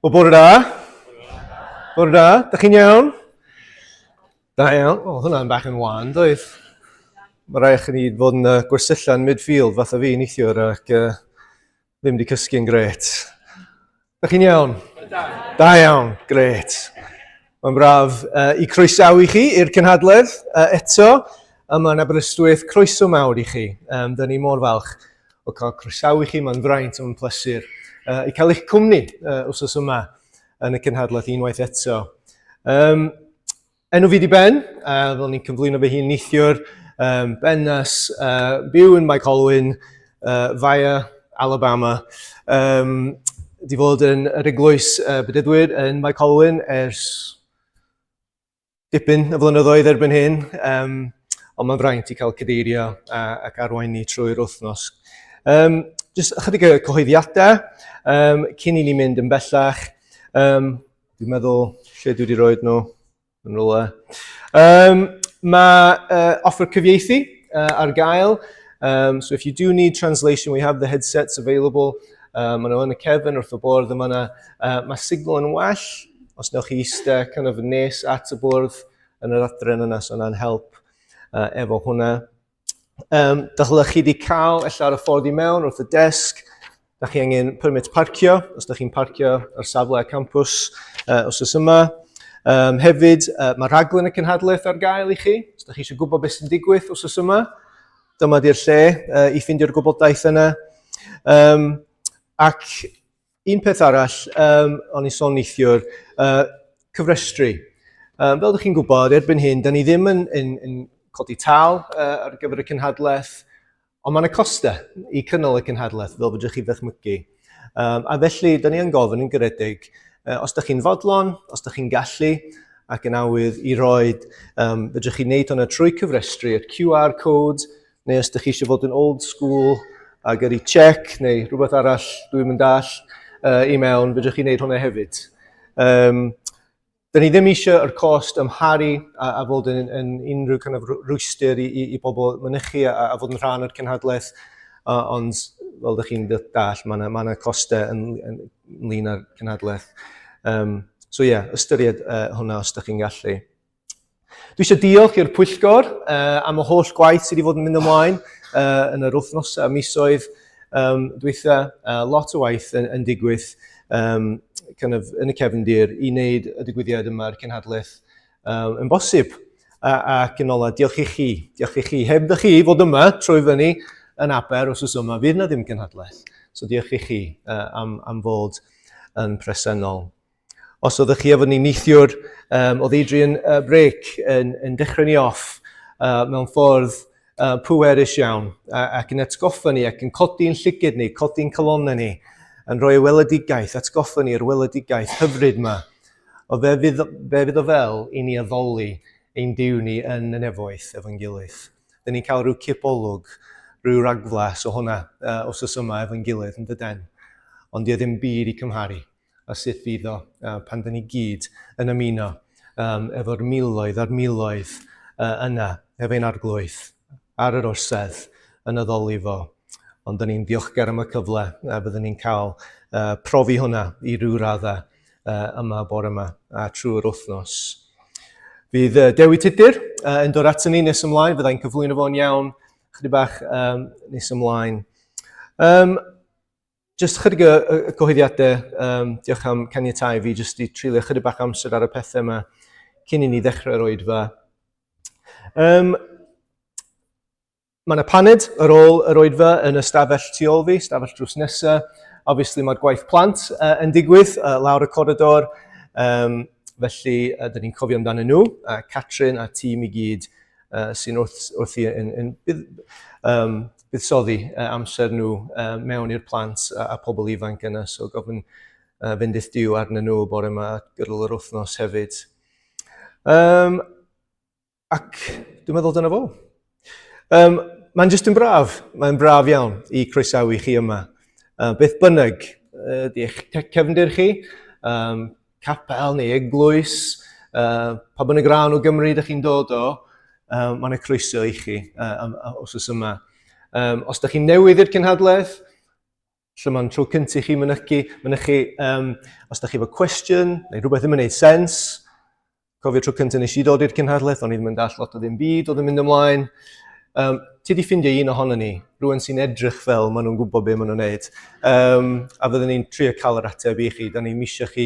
Wel, bore da. Bore da. Da chi'n iawn? Da iawn. O, hwnna'n bach yn wan, doedd? Mae rai chi ni fod yn uh, gwersylla yn midfield fatha fi neithiwr ac uh, ddim wedi cysgu'n gret. Da chi'n iawn? Da. Da iawn, gret. Mae'n braf uh, i croesawu chi i'r cynhadledd uh, eto yma yn Aberystwyth. Croeso mawr i chi. Um, da ni mor falch o cael croesawu chi, mae'n fraint, mae'n pleser uh, i cael eich cwmni uh, wrthos yma yn y cynhadledd unwaith eto. Um, enw fi di Ben, uh, fel ni'n cyflwyno fy hun neithiwr, um, Ben Nas, uh, byw yn Mike Holwyn, uh, via Alabama. Um, di fod yn yr eglwys uh, Bedyddwyr yn Mike Holwyn ers dipyn o flynyddoedd erbyn hyn, um, ond mae'n fraint i cael cadeirio a, ac arwain ni trwy'r wythnos. Um, just ychydig o cyhoeddiadau um, cyn i ni mynd yn bellach. Um, dwi'n meddwl lle dwi wedi rhoi nhw yn rhywle. Um, mae uh, offer cyfieithu uh, ar gael. Um, so if you do need translation, we have the headsets available. Um, maen nhw yn y cefn wrth y bwrdd yma yna. Uh, mae signal yn well os newch chi eistedd kind of nes at y bwrdd yn yr adran yna, so yna'n help uh, efo hwnna. Um, Dylech chi wedi cael ella ar y ffordd i mewn wrth y desg, da chi angen permit parcio, os da chi'n parcio ar safle y campws uh, os oes yma. Um, hefyd, uh, mae rhaglen y cynhadledd ar gael i chi, os da chi eisiau gwybod beth sy'n digwydd os oes yma. Dyma di'r lle uh, i ffeindio'r gwybodaeth yna. Um, ac Un peth arall, um, o'n i'n sôn neithiwr, uh, cyfrestru. Um, fel ydych chi'n gwybod, erbyn hyn, da ni ddim yn, yn, yn codi tal uh, ar gyfer y cynhadledd, ond mae yna costau i cynnal y cynhadledd, fel fedrwch chi ddychmygu. Um, a felly, da ni yn gofyn yn garedig, uh, os da chi'n fodlon, os da chi'n gallu, ac yn awydd i roi, um, fedrwch chi wneud hwnna trwy cyfrestru at QR code, neu os ydych chi eisiau fod yn old school a gyrru check neu rhywbeth arall dwi'n mynd all uh, i mewn, fedrwch chi wneud hwnna hefyd. Um, Dyn ni ddim eisiau yr cost ymharu a, a fod yn, yn unrhyw kind of rwystr i, i, i bobl mynychu a, a fod yn rhan o'r cynhadledd, uh, ond fel ydych chi'n dall, mae yna ma, na costau yn, yn, ynglyn â'r cynhadledd. Um, so ie, yeah, ystyried uh, hwnna os ydych chi'n gallu. Dwi eisiau diolch i'r pwyllgor uh, am y holl gwaith sydd wedi fod yn mynd ymlaen uh, yn yr wythnosau a misoedd um, dwytha. Uh, lot o waith yn, yn digwydd um, kind of, yn y cefndir i wneud y digwyddiad yma, yr cenhadlaeth, um, yn bosib. A, ac yn ola, diolch i chi. Diolch i chi. Heb ddych chi fod yma trwy fyny yn Aber wrth yma, fydd na ddim cynhadledd. So diolch i chi uh, am, am fod yn presennol. Os oeddech chi efo ni neithiwr, um, oedd Adrian uh, Brake yn, yn dechrau ni off uh, mewn ffordd uh, pwerus iawn uh, ac yn atgoffa ni ac yn codi'n llyged ni, codi'n calonnau ni, yn rhoi y weledigaeth, atgoffa ni yr weledigaeth hyfryd yma. O fe fydd, fe fydd o fel i ni addoli ein Duw ni yn y nefoedd efo'n gilydd. Dyn ni'n cael rhyw cipolwg, rhyw ragflas o hwnna uh, wrth yma efo'n gilydd yn dyden. Ond di o ddim byd i cymharu a sut fydd o uh, pan dyn ni gyd yn ymuno um, efo'r miloedd a'r miloedd uh, yna, efo ein arglwydd, ar yr orsedd, yn addoli fo. Ond dyn ni'n ddiolchgar am y cyfle a byddwn ni'n cael uh, profi hwnna i ryw raddau uh, yma bore yma a trwy'r wythnos. Fydd uh, Dewi Tudur uh, yn dod ato ni nes ymlaen, fyddai'n cyflwyno fo'n iawn chydig bach um, nes ymlaen. Um, Jyst chydig o y cyhoeddiadau, um, diolch am caniatau fi jyst i treulio chydig bach amser ar y pethau yma cyn i ni ddechrau'r oedfa. Um, mae yna paned ar ôl yr oedfa yn y stafell tu ôl fi, stafell drws nesaf. Obviously mae'r gwaith plant uh, yn digwydd uh, lawr y coridor, um, felly uh, dyn ni'n cofio amdano nhw, uh, Catrin a tîm i gyd uh, sy'n wrth, wrthi yn, yn bydd, um, buddsoddi uh, amser nhw uh, mewn i'r plant a, a pobl ifanc yna. So gofyn uh, fynd i'th diw arnyn nhw bore yma gydol yr wythnos hefyd. Um, ac dwi'n meddwl dyna fo. Um, mae'n jyst yn braf, mae'n braf iawn i croesawu chi yma. Uh, beth bynnag ydy eich cefndir chi, um, capel neu eglwys, uh, pa bynnag rhan o Gymru ydych chi'n dod o, uh, mae'n y croeso i chi uh, wrthnos yma. Um, os ydych chi'n newydd i'r cynhadledd, Lle mae'n tro cyntaf i chi mynychu, mynychu um, os da chi efo cwestiwn neu rhywbeth ddim yn gwneud sens, Cofio tro cyntaf nes i ddod i'r cynhadledd, o'n i ddim yn dall lot o ddim byd oedd yn mynd ymlaen. Um, ti di ffindio un ohono ni, rhywun sy'n edrych fel maen nhw'n gwybod beth maen nhw'n neud. Um, a fyddwn ni'n trio cael yr ateb i chi. Da ni'n misio chi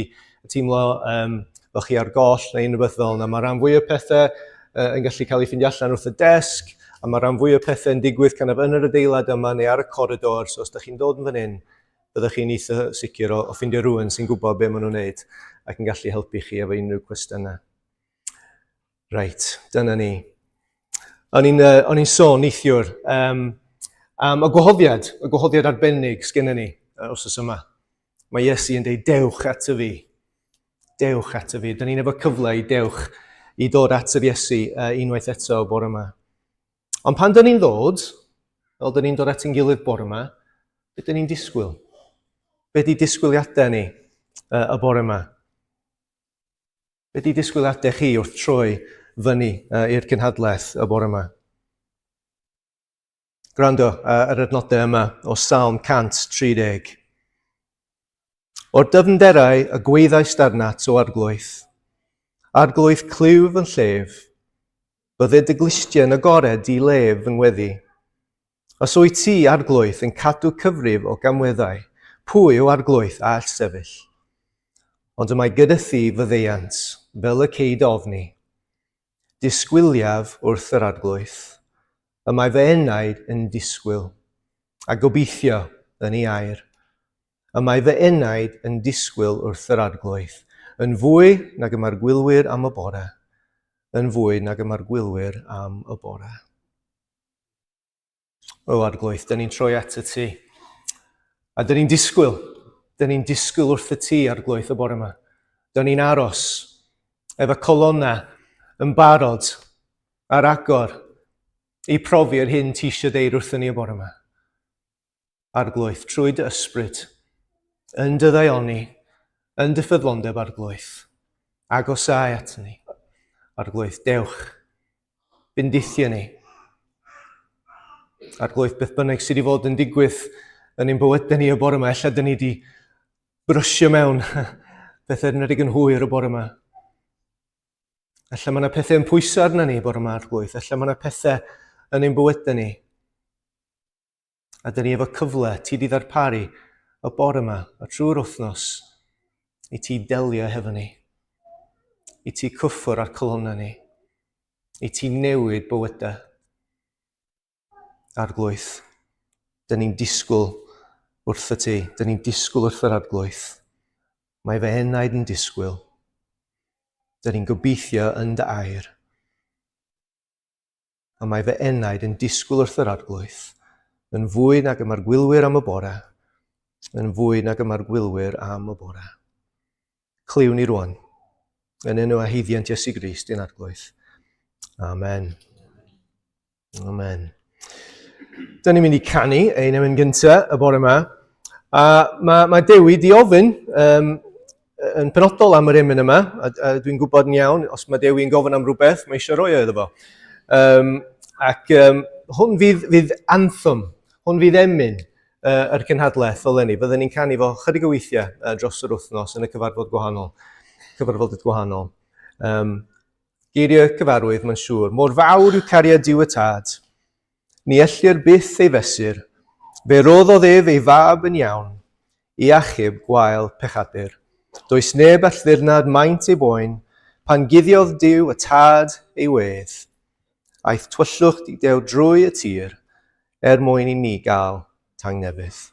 teimlo um, fel chi ar goll neu unrhyw beth fel yna. Mae rhan fwy o pethau uh, yn gallu cael ei ffindio allan wrth y desg, a mae rhan fwy o pethau yn digwydd kind of yn yr adeilad yma neu ar y coridor, so os da chi'n dod yn fan hyn, byddwch chi'n eitha sicr o, o ffindio rhywun sy'n gwybod be maen nhw'n wneud ac yn gallu helpu chi efo unrhyw cwestiynau. Reit, dyna ni. O'n i'n uh, o'n i'n sôn neithiwr um, am y gwahoddiad, y gwahoddiad arbennig sgennym ni uh, wrth yma. Mae Iesu yn dweud, dewch ato fi. Dewch ato fi. Dyna ni'n efo cyfle i dewch i ddod at yr Iesu uh, unwaith eto bore yma. Ond pan dyn ni'n ddod, fel dyn ni'n dod at ein gilydd bore yma, beth dyn ni'n disgwyl? Be di disgwyliadau ni uh, y bore yma? Be di disgwyliadau chi wrth troi fyny uh, i'r cynhadledd y bore yma? Gwrando uh, ar yr adnodau yma o Salm 130. O'r dyfnderau y gweiddaist arnat, o Arglwydd. Arglwydd, clyw fy llef. Bydded dy glustiau'n agored i lef fy ngweddi. Os wyt ti, Arglwydd, yn cadw cyfrif o gamweddau, pwy, o Arglwydd, a all sefyll? Ond y mae gyda thi faddeuant, fel y cei dy ofni. Disgwyliaf wrth yr Arglwydd. Y mae fy enaid yn disgwyl, a gobeithio yn ei air. Y mae fy enaid yn disgwyl wrth yr Arglwydd, yn fwy nag y mae'r gwylwyr am y bore, yn fwy nag y mae'r gwylwyr am y bore. O Arglwydd, dyn ni'n troi at y ti. A dyn ni'n disgwyl, dyn ni'n disgwyl wrth y ti, Arglwydd, y bore yma. Dyn ni'n aros efo colonna yn barod ar agor i profi yr hyn ti eisiau deud wrthyn ni y bore yma. Arglwydd, trwy dy ysbryd, yn dy ddaioni, yn dy ffyddlondeb, Arglwydd, agosáu at ni. Arglwydd, dewch, bendithio ni. Arglwydd, beth bynnag sydd wedi fod yn digwydd yn ein bywydau ni y bore yma, ella dyn ni wedi brysio mewn pethau yn yn hwyr y bore yma. Ella mae yna pethau yn pwyso arna ni y bore yma, Arglwydd. Ella mae yna pethau yn ein bywydau ni. A dyn ni efo cyfle ti di ddarparu y bore yma, a trwy'r wythnos, i ti delio hefo ni. I ti cyffwr â'r colonnau ni. I ti newid bywydau. Arglwydd, dyn ni'n disgwyl wrth y ti, dyn ni'n disgwyl wrth yr arglwydd. Mae fy enaid yn disgwyl. Dyn ni'n gobeithio yn dy air. A mae fy enaid yn disgwyl wrth yr Arglwydd, yn fwy nag y mae'r gwylwyr am y bore, yn fwy nag y mae'r gwylwyr am y bore. Clyw ni rwan, yn enw a haeddiant Iesu Grist ein Arglwydd. Amen. Amen. Dyna ni'n mynd i canu ein emyn gyntaf y bore yma. A mae, mae Dewi di ofyn um, yn penodol am yr emyn yma, a, a dwi'n gwybod yn iawn, os mae Dewi yn gofyn am rhywbeth, mae eisiau rhoi o iddo fo. Um, ac um, hwn fydd, fydd anthem, hwn fydd emyn uh, yr cynhadledd eleni. Byddwn ni'n canu fo chydig o weithiau uh, dros yr wythnos yn y cyfarfod gwahanol, cyfarfodydd gwahanol. Um, geiriau cyfarwydd, mae'n siŵr. Mor fawr yw cariad Duw y Tad, Ni ellir byth ei fesur. Fe roddodd ef ei fab yn iawn i achub gwael pechadur. Does neb all ddirnad maint ei boen, pan guddiodd Duw y Tad ei wedd. Aeth tywyllwch didew drwy y tir, er mwyn i ni gael tangnefedd.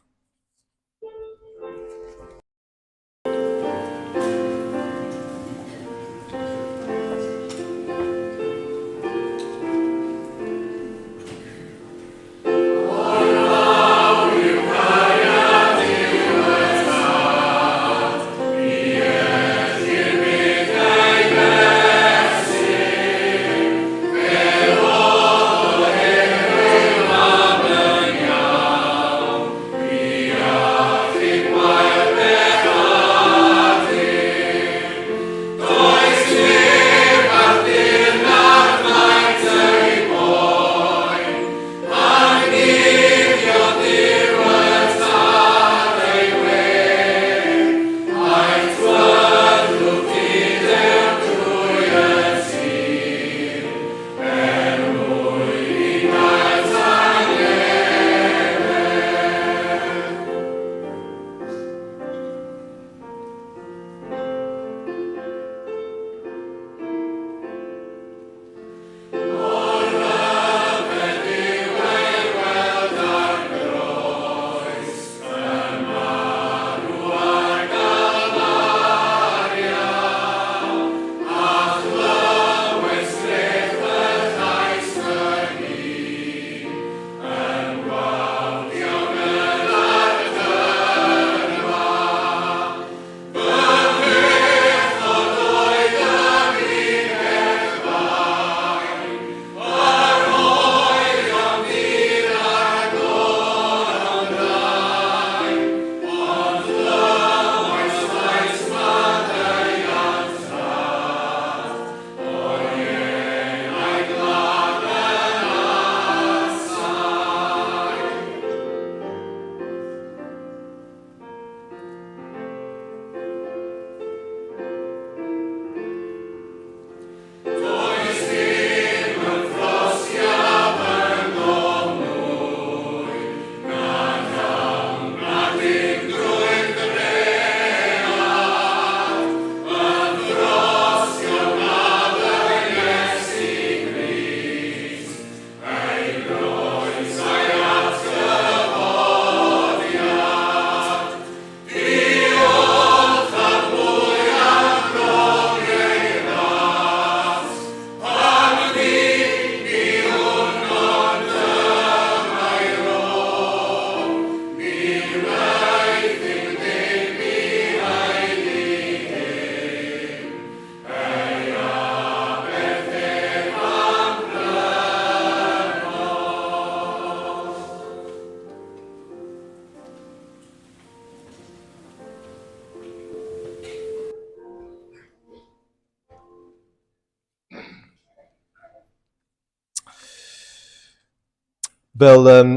Fel um,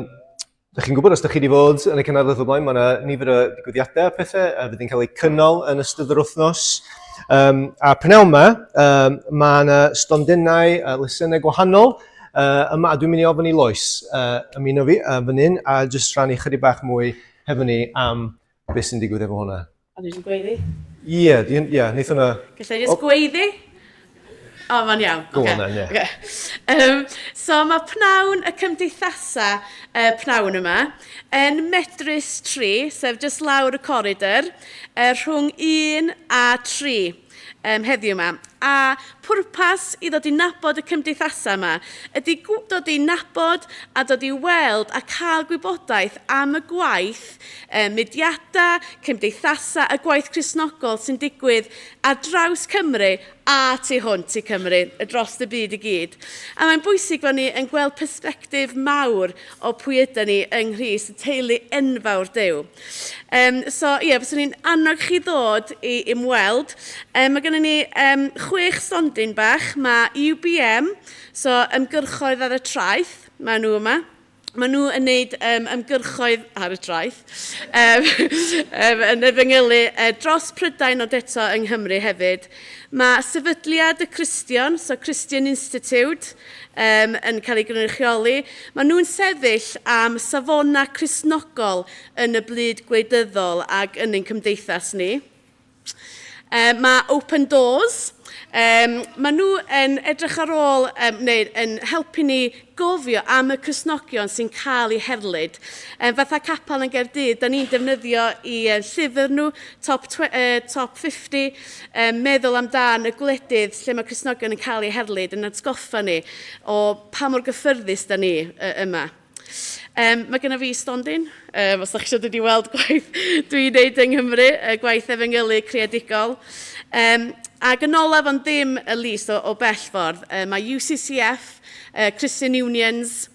Dych chi'n gwybod, os ydych chi wedi fod yn y cynadledd o blaen, mae yna nifer o digwyddiadau a pethau a fydd yn cael eu cynnal yn ystod yr wythnos. Um, a pnawn yma, um, mae yna stondinau a lesynnau gwahanol uh, yma, a dwi'n mynd i ofyn i Lois uh, ymuno fi uh, fan hyn, a jyst rhannu chydig bach mwy hefo ni am beth sy'n digwydd efo hwnna. A dwi jyst yn gweiddi? Ie, yeah, ie, yeah, wneith hwnna... Gallai jyst oh. gweiddi? O, oh, mae'n iawn. Go okay. on then, yeah. Okay. Um, so mae pnawn y cymdeithasau uh, pnawn yma yn Medrus 3, sef just lawr y coridor, uh, rhwng 1 a 3 um, heddiw yma. A pwrpas i ddod i nabod y cymdeithasau yma ydy dod i nabod a dod i weld a cael gwybodaeth am y gwaith y mudiadau, cymdeithasau, y gwaith Cristnogol sy'n digwydd ar draws Cymru a tu hwnt i Cymru, dros y byd i gyd. A mae'n bwysig bod ni yn gweld persbectif mawr o pwy ydyn ni yng Nghrist, y teulu enfawr Duw. Um, so ie, yeah, fyswn i'n annog chi ddod i ymweld. Um, mae gennym ni um, chwech stondin bach. Mae UBM, so ymgyrchoedd ar y traeth, mae nhw yma. Maen nhw yn neud um, ymgyrchoedd ar y traeth, um, um, yn efengylu uh, dros Prydain ond eto yng Nghymru hefyd. Mae Sefydliad y Cristion, so Christian Institute, um, yn cael ei gynrychioli. Maen nhw'n sefyll am safonau Cristnogol yn y blyd gwleidyddol ac yn ein cymdeithas ni. Um, mae Open Doors, um, maen nhw yn edrych ar ôl, um, neu yn helpu ni gofio am y Cristnogion sy'n cael eu herlid. Um, fatha capel yn Gaerdydd, da ni'n defnyddio i uh, llyfr nhw, top, uh, top 50, um, meddwl amdan y gwledydd lle mae Cristnogion yn cael eu herlid, yn atgoffa ni o pa mor gyffyrddus da ni uh, yma. Um, mae gennym fi stondin, um, os ydych chi eisiau dod i weld gwaith dwi'n neud yng Nghymru, y gwaith efengylu creadigol. Um, ac yn olaf ond ddim y list o, o bell ffordd, uh, mae UCCF, uh, Christian Unions,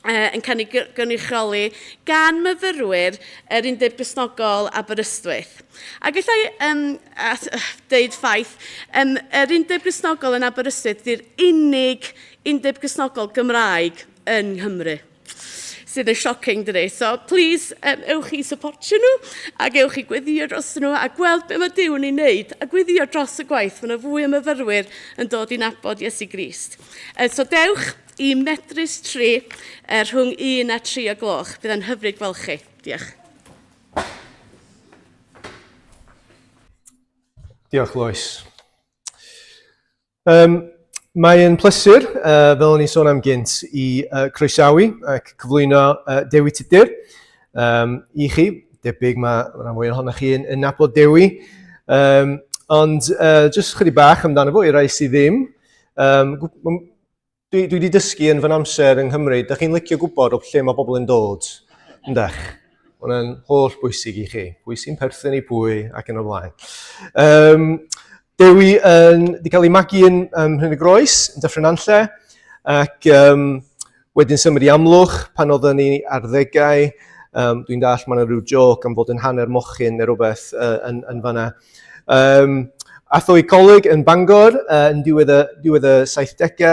uh, yn cael ei gynrychioli gan myfyrwyr yr Undeb Gristnogol Aberystwyth. A gallai um, deud ffaith, um, yr Undeb Gristnogol yn Aberystwyth di'r unig Undeb Gristnogol Gymraeg yn Nghymru. Sydd yn shocking, dydy. So, please, um, ewch i supportio nhw, ac ewch i gweddio dros nhw, a gweld be mae Duw yn ei wneud, a gweddio dros y gwaith. Mae yna fwy o myfyrwyr yn dod i nabod Iesu Grist. Uh, so, dewch i Medrus 3 uh, rhwng 1 a 3 o gloch. Bydd e'n hyfryd gweld chi. Diolch. Diolch, Lois. Um, Mae'n pleser, uh, fel o'n i'n sôn am gynt, i uh, croesawu ac cyflwyno uh, Dewi Tudur um, i chi. Debyg mae rhan fwy ohonoch chi yn, yn nabod Dewi. Um, ond uh, jyst chydig bach amdano fo i rai sydd ddim. Um, Dwi, dwi wedi dysgu yn fy amser yng Nghymru, da chi'n licio gwybod o lle mae bobl yn dod, yndach? Hwna'n holl bwysig i chi. Pwy sy'n perthyn i pwy ac yn y blaen. Um, Dewi yn, wedi cael ei magu yn um, Mhryn y Groes, yn Dyffryn Nantlle, ac um, wedyn symud i Amlwch pan oedden ni ar ddegau. Um, dwi'n dall mae yna rhyw joc am fod yn hanner mochyn neu rhywbeth uh, yn, yn fanna. Um, ath o i coleg yn Bangor uh, yn diwedd y, diwedd y 70au,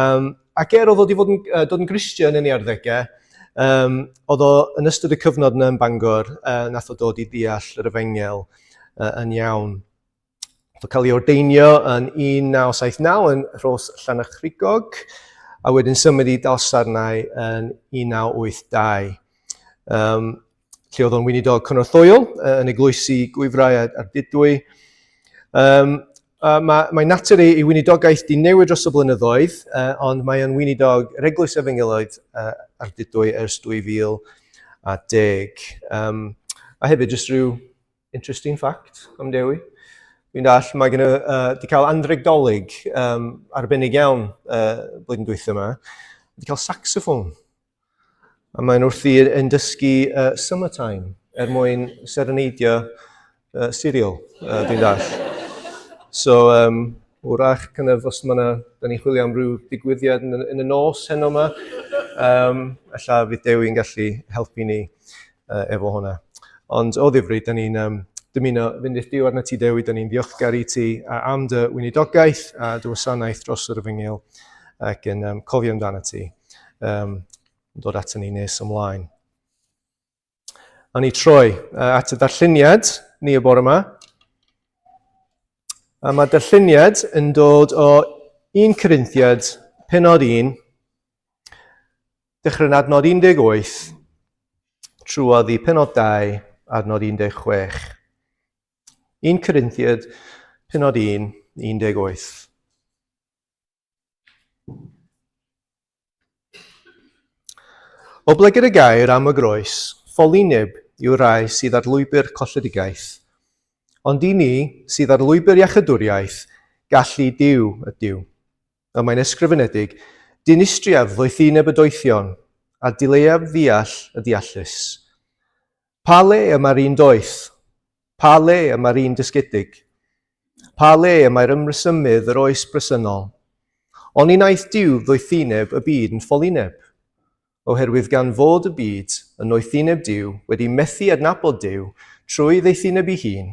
um, ac er oedd o wedi fod yn, uh, dod yn Gristion yn ei arddegau, um, oedd o yn ystod y cyfnod yna yn Bangor, uh, nath o dod i ddeall yr efengel uh, yn iawn. Nath o cael ei ordeinio yn 1979 yn Rhos Llanachrigog, a wedyn symud i Dalsarnau yn 1982. Um, lle oedd o'n weinidog cynorthwyol yn eglwysi Gwyfrau a'r Didwy. Um, uh, mae, mae natur ei, ei weinidogaeth di newid dros y blynyddoedd, uh, ond mae o'n weinidog yr Eglwys Efengyloedd uh, ar Didwy ers 2010. Um, a hefyd, jyst rhyw interesting fact am Dewi. Dwi'n dall, mae gen i uh, di cael anrheg dolyg um, arbennig iawn uh, blwyddyn dwytha yma. Di cael saxophone. A mae'n wrthi yn dysgu uh, Summertime er mwyn sereneidio uh, cereal, uh, dwi'n dall. So, um, wrach, kind of, os mae yna, da ni'n chwilio am ryw digwyddiad yn, yn y nos heno yma, um, ella fydd Dewi'n gallu helpu ni uh, efo hwnna. Ond o ddifri, da ni'n um, dymuno fynd i'ch Duw arna ti, Dewi, da ni'n ddiolchgar i ti am dy weinidogaeth a dy wasanaeth dros yr efengyl ac yn um, cofio amdano ti. Um, yn dod ato ni nes ymlaen. A ni troi at y darlleniad ni y bore yma. A mae darlleniad yn dod o 1 Corinthiad, penod 1, dechrau'n adnod 18, trwodd i penod 2, adnod 16. 1 Corinthiad, penod 1, 18. Oblegid y gair am y groes, ffolineb yw'r rhai sydd ar lwybr colledigaeth. Ond i ni, sydd ar lwybr iachydwriaeth, gallu Duw ydyw. Y mae'n ysgrifenedig, dinistriaf ddoethineb y doethion, a dileuaf ddeall y deallus. Pa le y mae'r un doeth? Pa le y mae'r un dysgedig? Pa le y mae'r ymresymydd yr oes bresennol? Oni wnaeth Duw ddoethineb y byd yn ffolineb? Oherwydd gan fod y byd, yn noethineb Duw, wedi methu adnabod Duw trwy ddoethineb ei hun,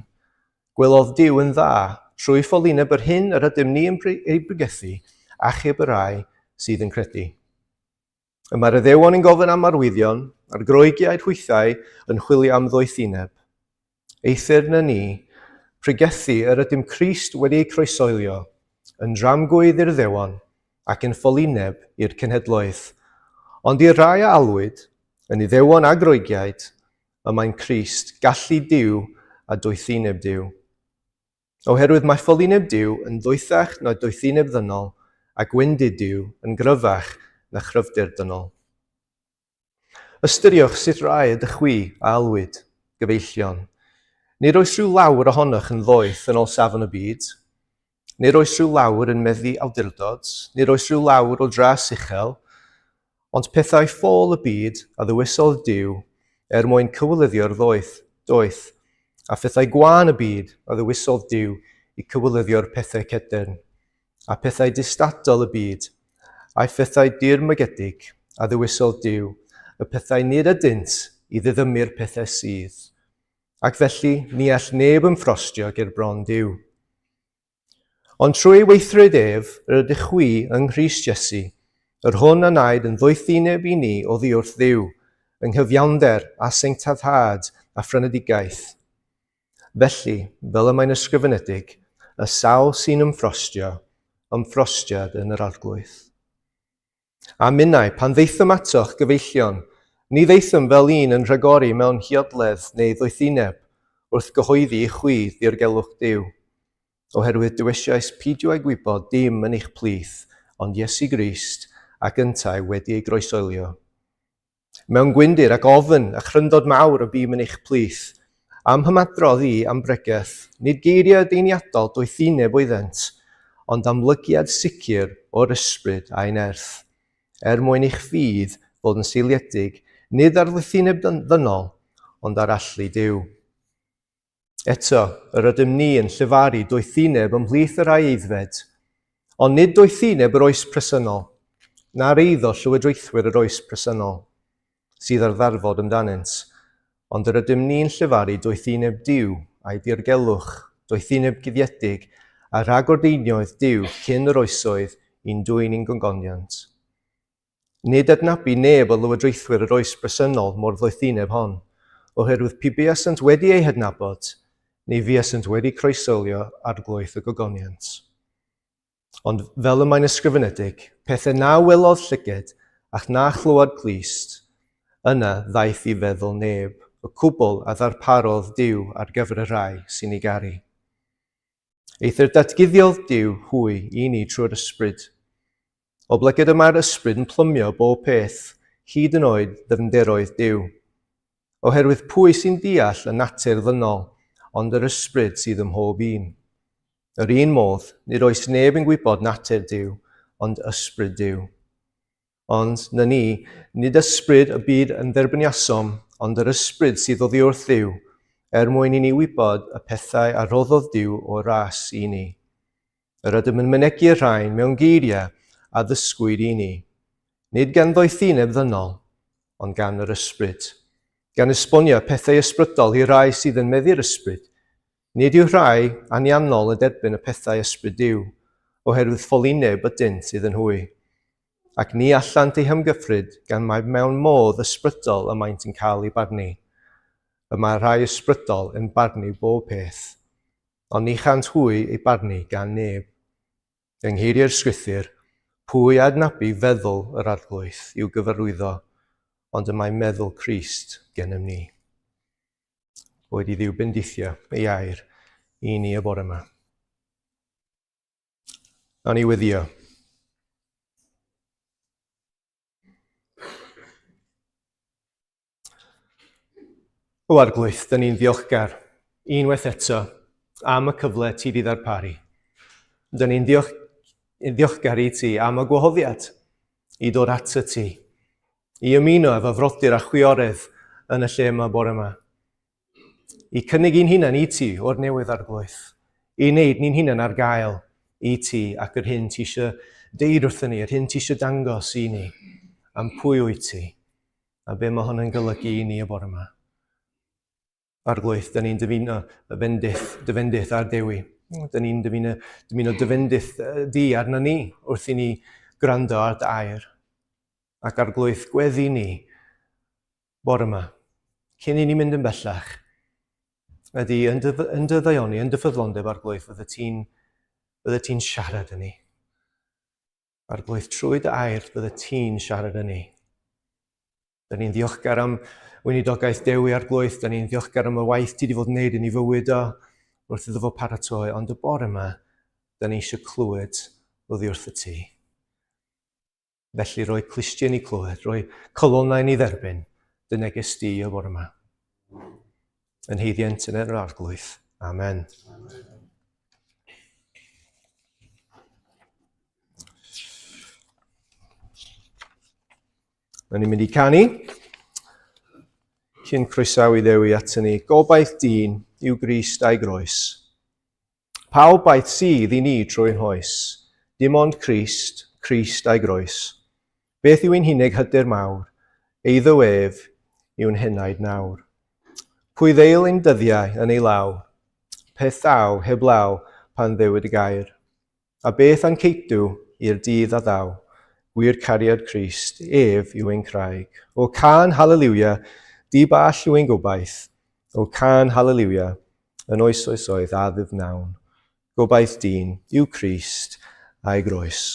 gwelodd Duw yn dda, trwy ffolineb yr hyn yr ydym ni yn ei bregethu, achub y rhai sydd yn credu. Y mae'r Iddewon yn gofyn am arwyddion, a'r Groegiaid hwythau yn chwilio am ddoethineb. Eithr na ni, pregethu yr ydym Crist wedi ei croesoelio, yn dramgwydd i'r Iddewon ac yn ffolineb i'r cenhedloedd. Ond i'r rhai a alwyd, yn Iddewon a Groegiaid, y mae'n Crist, gallu Duw a doethineb Duw. Oherwydd mae ffolineb Duw yn ddoethach na doethineb ddynol, a gwendid Duw yn gryfach na chryfder dynol. Ystyriwch sut rai ydych chwi a alwyd, gyfeillion. Nid oes rhyw lawer ohonoch yn ddoeth yn ôl safon y byd. Nid oes rhyw lawer yn meddu awdurdod, nid oes rhyw lawer o dras uchel, Ond pethau ffôl y byd a ddewisodd Duw er mwyn cywilyddio'r ddoeth, doeth, a phethau gwan y byd a ddewisodd Duw i cywilyddio'r pethau cedyrn, a phethau distadol y byd, a'i phethau dirmygedig a ddewisodd Duw, y pethau nid ydynt i ddiddymu'r pethau sydd. Ac felly, ni all neb ymffrostio ger bron Duw. Ond trwy ei weithred ef, yr ydych chwi yng Nghrist Iesu, yr hwn a wnaed yn ddoethineb i ni oddi wrth Dduw, yng nghyfiawnder a sanctaiddhad a phrynedigaeth. Felly, fel y mae'n ysgrifenedig, y sawl sy'n ymffrostio, ymffrostiad yn yr Arglwydd. A minnau, pan ddaethum atoch, gyfeillion, ni ddaethum fel un yn rhagori mewn huodledd neu ddoethineb wrth gyhoeddi i chwi ddirgelwch Duw. Oherwydd dywesiais peidio â gwybod dim yn eich plith ond Iesu Grist ac yntau wedi ei groesoelio. Mewn gwyndir ac ofn a chryndod mawr y bûm yn eich plith, a'm hymadrodd i am bregeth, nid geiriau deiniadol doethineb oeddent, ond amlygiad sicr o'r ysbryd a'i nerth, er mwyn i'ch ffydd fod yn seiliedig nid ar ddoethineb ddynol, ond ar allu Duw. Eto, yr ydym ni yn llefaru doethineb ymhlith y rhai aeddfed, ond nid doethineb yr oes presennol, na'r eiddo llywodraethwyr yr oes presennol, sydd ar ddarfod amdanynt, ond yr ydym ni'n llefaru doethineb Duw a'i dirgelwch, doethineb guddiedig a rhagordeinioedd Duw cyn yr oesoedd i'n dwyn i'n gogoniant. Nid adnabu neb o lywodraethwyr yr oes bresennol mo'r ddoethineb hon, oherwydd pe buasent wedi ei hadnabod, ni fuasent wedi croeshoelio arglwydd y gogoniant. Ond fel y mae'n ysgrifenedig, pethau na welodd llyged ac na chlywed glust, yna ddaeth i feddwl neb, y cwbl a ddarparodd Duw ar gyfer y rhai sy'n ei garu. Eithr datguddiodd Duw hwy i ni trwy'r Ysbryd. Oblegid y mae'r Ysbryd yn plymio bob peth, hyd yn oed ddyfnderoedd Duw. Oherwydd pwy sy'n deall y natur ddynol, ond yr Ysbryd sydd ym mhob un? Yr un modd, nid oes neb yn gwybod natur Duw, ond Ysbryd Duw. Ond, na ni, nid ysbryd y byd yn dderbyniasom, ond yr Ysbryd sydd oddi wrth Dduw, er mwyn i ni wybod y pethau a roddodd Duw o ras i ni. Yr ydym yn mynegi'r rhain mewn geiriau a ddysgwyd i ni, nid gan ddoethineb ddynol, ond gan yr Ysbryd, gan esbonio pethau ysbrydol i rai sydd yn meddu'r Ysbryd. Nid yw rhai anianol yn derbyn y pethau Ysbryd Duw, oherwydd ffolineb ydynt iddyn hwy. Ac ni allant eu hymgyffryd gan mai mewn modd ysbrydol y maent yn cael eu barnu. Y mae rhai ysbrydol yn barnu bob peth, ond ni chant hwy eu barnu gan neb. Yng ngeiriau'r Sgrythur, pwy a adnabu feddwl yr Arglwydd i'w gyfarwyddo, ond y mae meddwl Crist gennym ni. Boed i Dduw bendithio ei air i ni y bore yma. Nawn ni weddio. O Arglwydd, dyn ni'n ddiolchgar unwaith eto am y cyfle ti di ddarparu. Dyn ni'n diolch, ddiolchgar i ti am y gwahoddiad i dod at y ti, i ymuno efo frodyr a chwiorydd yn y lle yma bore yma. I cynnig i'n hunan i ti o'r newydd Arglwydd, i wneud ni'n hunan ar gael i ti ac yr hyn ti eisiau deud wrthyn ni, yr hyn ti eisiau dangos i ni am pwy wyt ti. A be mae hwn yn golygu i ni y bore yma? Arglwydd, da ni'n dymuno y fendith, dy fendith ar Dewi. Da ni'n dymuno, dymuno dy fendith di arno ni wrth i ni gwrando ar dy air. Ac Arglwydd, gweddi ni bore yma, cyn i ni mynd yn bellach, ydy yn dy, yn dy ddaioni, yn dy ffyddlondeb Arglwydd, fydde ti'n fydde ti'n siarad â ni. Arglwydd, trwy dy air bydde ti'n siarad â ni. Da ni'n ddiolchgar am weinidogaeth Dewi Arglwydd, da ni'n ddiolchgar am y waith ti wedi fod yn neud yn ei fywyd o wrth iddo fo paratoi, ond y bore yma, da ni eisiau clywed oddi wrth y ti. Felly roi clustiau ni clywed, roi colonnau ni dderbyn dy neges di y bore yma. Yn heiddiant yn yr Arglwydd. Amen. Amen. Rydyn ni'n mynd i canu. Cyn croesawu Ddewi at ni, gobaith dyn yw Grist a'i groes. Pa obaith sydd i ni trwy'n hoes? Dim ond Crist, Crist a'i groes. Beth yw ein hunig hyder mawr? Eiddo ef yw'n henaid nawr. Pwy ddeil ein dyddiau yn ei law? Peth ddaw heb law pan ddewid y gair. A beth a'n ceidw i'r dydd a ddaw, gwir cariad Crist, ef yw ein craig. O cân haleliwia, di ball yw ein gobaith, O cân haleliwia, yn oes oesoedd a ddyfnawn, gobaith dyn yw Crist a'i groes.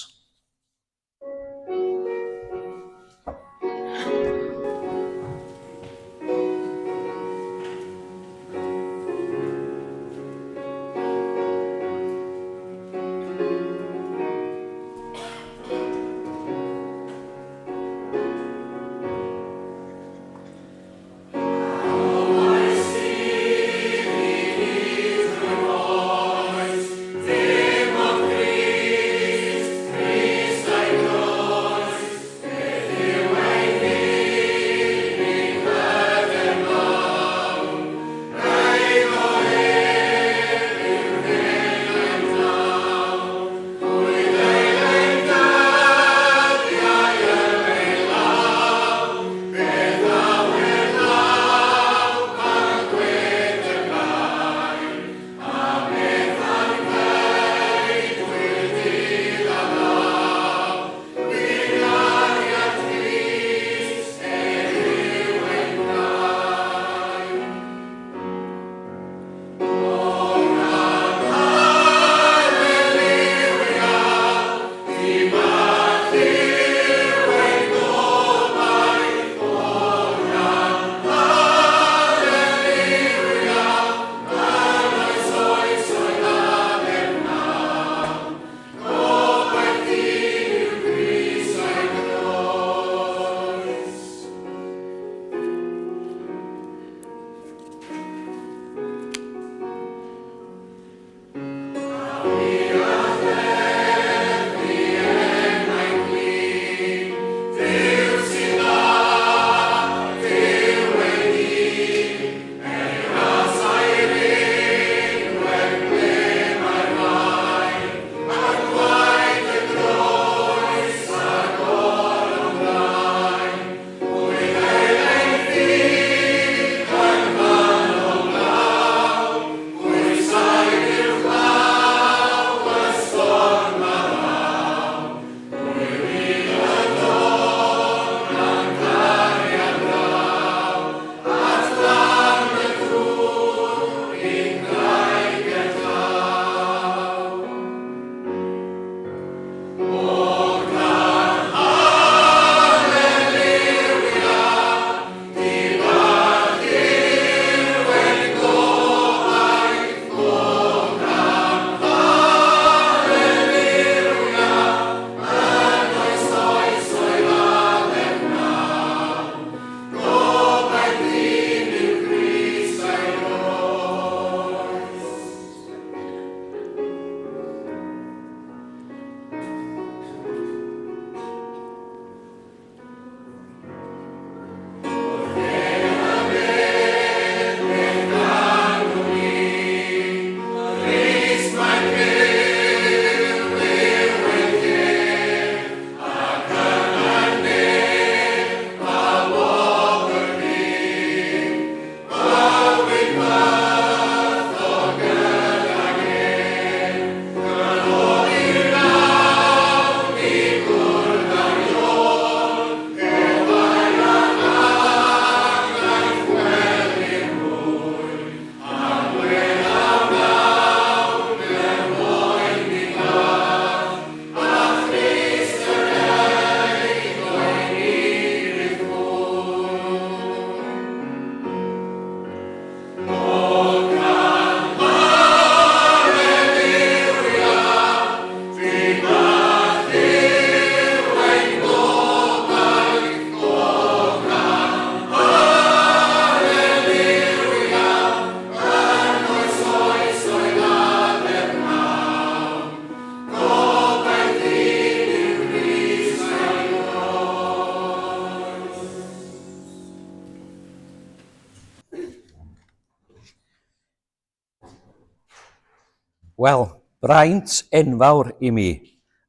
Wel, braint enfawr i mi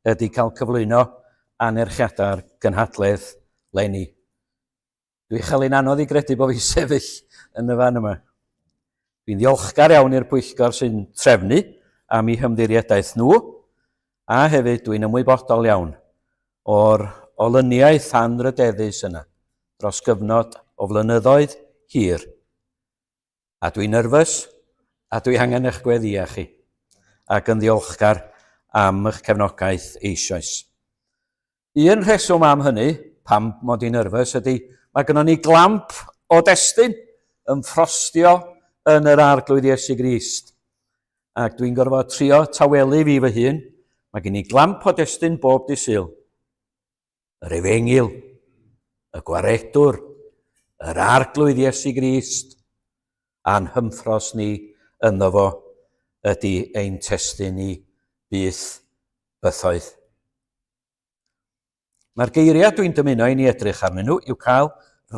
ydy cael cyflwyno anerchiadau'r gynhadledd leni. Dwi'n chael ein anodd i gredu bod fi'n sefyll yn y fan yma. Dwi'n ddiolchgar iawn i'r pwyllgor sy'n trefnu am eu hymddiriedaeth nhw, a hefyd dwi'n ymwybodol iawn o'r olyniaeth anrydeddus yna dros gyfnod o flynyddoedd hir. A dwi'n nyrfys, a dwi angen eich gweddïau chi, ac yn ddiolchgar am eich cefnogaeth eisoes. Un rheswm am hynny, pam mod i'n nyrfys, ydy mae gynnon ni glamp o destun yn ffrostio yn yr Arglwydd Iesu Grist. Ac dwi'n gorfod trio tawelu fi fy hun, mae gen i glamp o destun bob dydd Sul. Yr Efengyl, y Gwaredwr, yr Arglwydd Iesu Grist, a'n hymffros ni ynddo fo ydy ein testun ni byth bythoedd. Mae'r geiriau dwi'n dymuno i ni edrych arnyn nhw i'w cael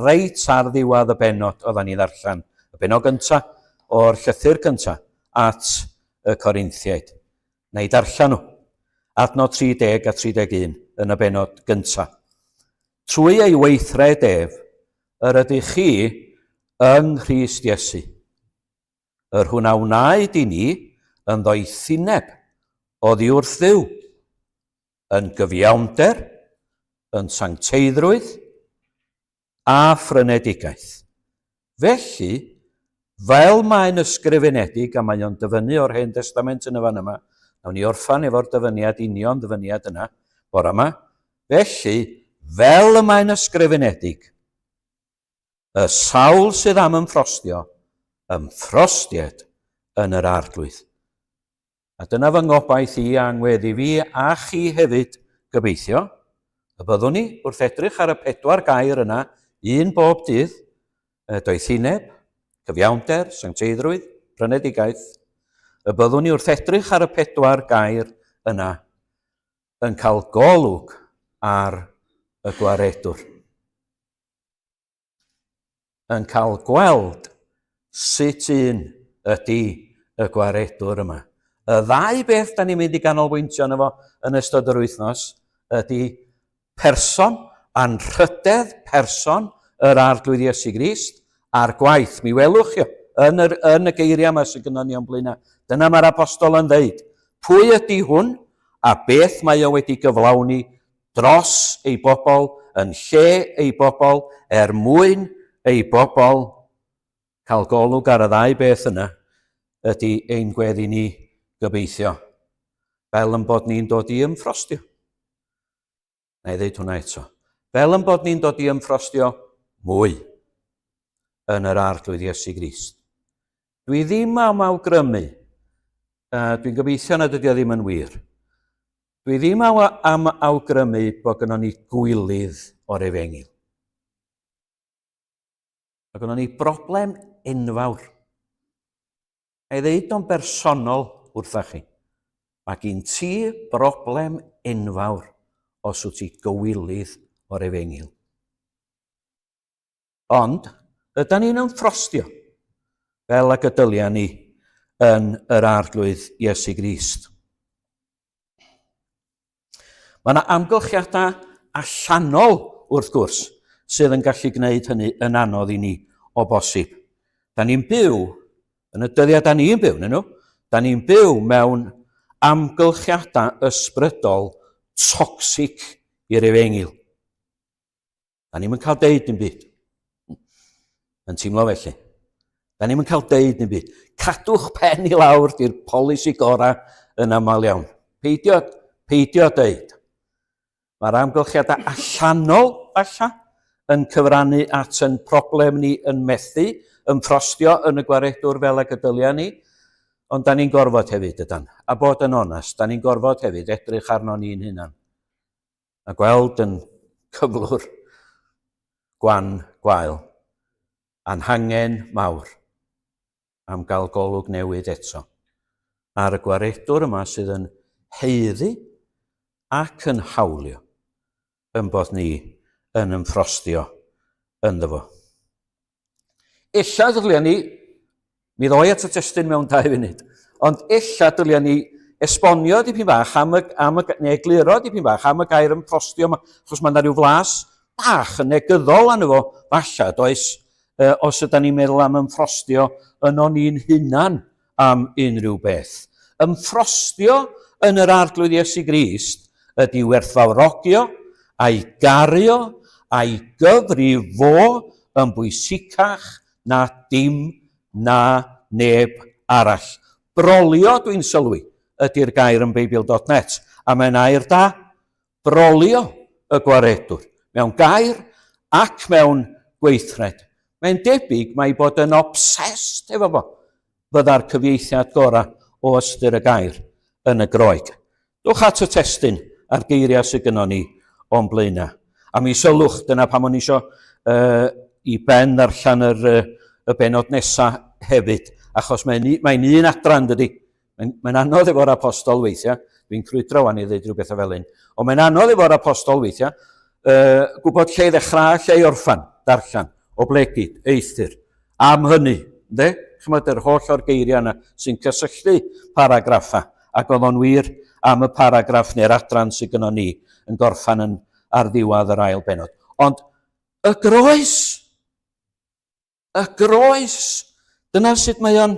reit ar ddiwedd y bennod oeddan ni ddarllen, y bennod gyntaf o'r llythyr cyntaf at y Corinthiaid. Na i darllen nhw. Adnod 30 a 31 yn y bennod gyntaf. Trwy ei weithred ef, yr ydych chi yng Nghrist Iesu, yr hwn a wnaed i ni yn ddoethineb oddi wrth Dduw, yn gyfiawnder, yn sancteiddrwydd, a phrynedigaeth. Felly, fel mae'n ysgrifenedig, a mae o'n dyfynnu o'r Hen Destament yn y fan yma, nawn ni orffan efo'r dyfyniad, union ddyfyniad yna, bore yma. Felly, fel y mae'n ysgrifenedig, y sawl sydd am ymffrostio, ymffrostied yn yr Arglwydd. A dyna fy ngobaith i a ngweddi fi a chi hefyd, gobeithio, y byddwn ni, wrth edrych ar y pedwar gair yna, un bob dydd, y doethineb, cyfiawnder, sancteiddrwydd, prynedigaeth, y byddwn ni wrth edrych ar y pedwar gair yna yn cael golwg ar y gwaredwr. yn cael gweld sut un ydy y gwaredwr yma. Y ddau beth da ni'n mynd i ganolbwyntio arno fo yn ystod yr wythnos ydy person, anrhydedd person yr Arglwydd Iesu Grist a'r gwaith. Mi welwch chi yn, yr, yn y geiriau yma sydd gynnon ni o'n blaenau. Dyna mae'r apostol yn dweud. Pwy ydy hwn a beth mae o wedi gyflawni dros ei bobl, yn lle ei bobl, er mwyn ei bobl. Cael golwg ar y ddau beth yna ydy ein gweddi ni gobeithio, fel yn bod ni'n dod i ymffrostio. Na i ddeud hwnna eto. Fel yn bod ni'n dod i ymffrostio mwy yn yr Arglwydd Iesu Grist. Dwi ddim am awgrymu, uh, dwi'n gobeithio nad ydy o ddim yn wir, Dwi ddim am awgrymu bod gynnon ni gwilydd o'r efengyl. Mae gynnon ni broblem enfawr. A i ddeud o'n bersonol wrtha chi, mae gyn ti broblem enfawr os wyt ti gywilydd o'r efengyl. Ond, ydan ni'n ymffrostio fel ag y dylia ni yn yr Arglwydd Iesu Grist. Mae yna amgylchiadau allanol, wrth gwrs, sydd yn gallu gwneud hynny yn anodd i ni o bosib. Da ni'n byw, yn y dyddiau da ni'n byw, nhw, da ni'n byw mewn amgylchiadau ysbrydol toxic i'r efengyl. Da ni'm yn cael deud dim byd. Yn teimlo felly. Da ni'm yn cael deud dim byd. Cadwch pen i lawr di'r polisi gorau yn aml iawn. Peidio, peidio deud. Mae'r amgylchiadau allanol, falle, yn cyfrannu at yn problem ni yn methu, yn ffrostio yn y gwaredwr fel ag y dylia ni, ond da ni'n gorfod hefyd, ydan. A bod yn onest, da ni'n gorfod hefyd edrych arno ni'n hunan. A gweld yn cyflwr gwan gwael a'n hangen mawr am gael golwg newydd eto ar y gwaredwr yma sydd yn haeddu ac yn hawlio yn bod ni yn ymffrostio ynddo fo. Ella ddylia ni, mi ddoi at y testun mewn dau funud, Ond ella dylia ni esbonio dipyn bach am y, am y, neu egluro dipyn bach am y gair ymffrostio yma, achos mae yna rhyw flas bach yn negyddol arno fo, falle, does, e, os ydy ni'n meddwl am ymffrostio yno ni'n hunan am unrhyw beth. Ymffrostio yn yr Arglwydd Iesu Grist ydy werthfawrogio a'i gario a'i gyfri fo yn bwysicach na dim na neb arall. Brolio, dwi'n sylwi, ydy'r gair yn Beibl.net, a mae'n air da. Brolio y gwaredwr, mewn gair ac mewn gweithred. Mae'n debyg mai bod yn obsessed efo fo fydda'r cyfieithiad gorau o ystyr y gair yn y Groeg. Dwch at y testun a'r geiriau sydd gynnon ni o'n blaenau. A mi sylwch, dyna pam o'n i isio uh, i Ben ddarllen yr, uh, y benod nesaf hefyd, achos mae'n mae un adran, dydy. Mae'n mae anodd efo'r apostol weithiau, dwi'n crwydro wan i ddweud rhywbeth o fel un, ond mae'n anodd efo'r apostol weithiau, uh, gwybod lle i ddechrau a lle i orffan, darllen, o blegid, eithr, am hynny, ynddo? Chymod, yr holl o'r geiriau yna sy'n cysylltu paragraffau, ac oedd o'n wir am y paragraff neu'r adran sydd gynnon ni yn gorffan yn ar ddiwedd yr ail benod. Ond y groes! Y groes! Dyna sut mae o'n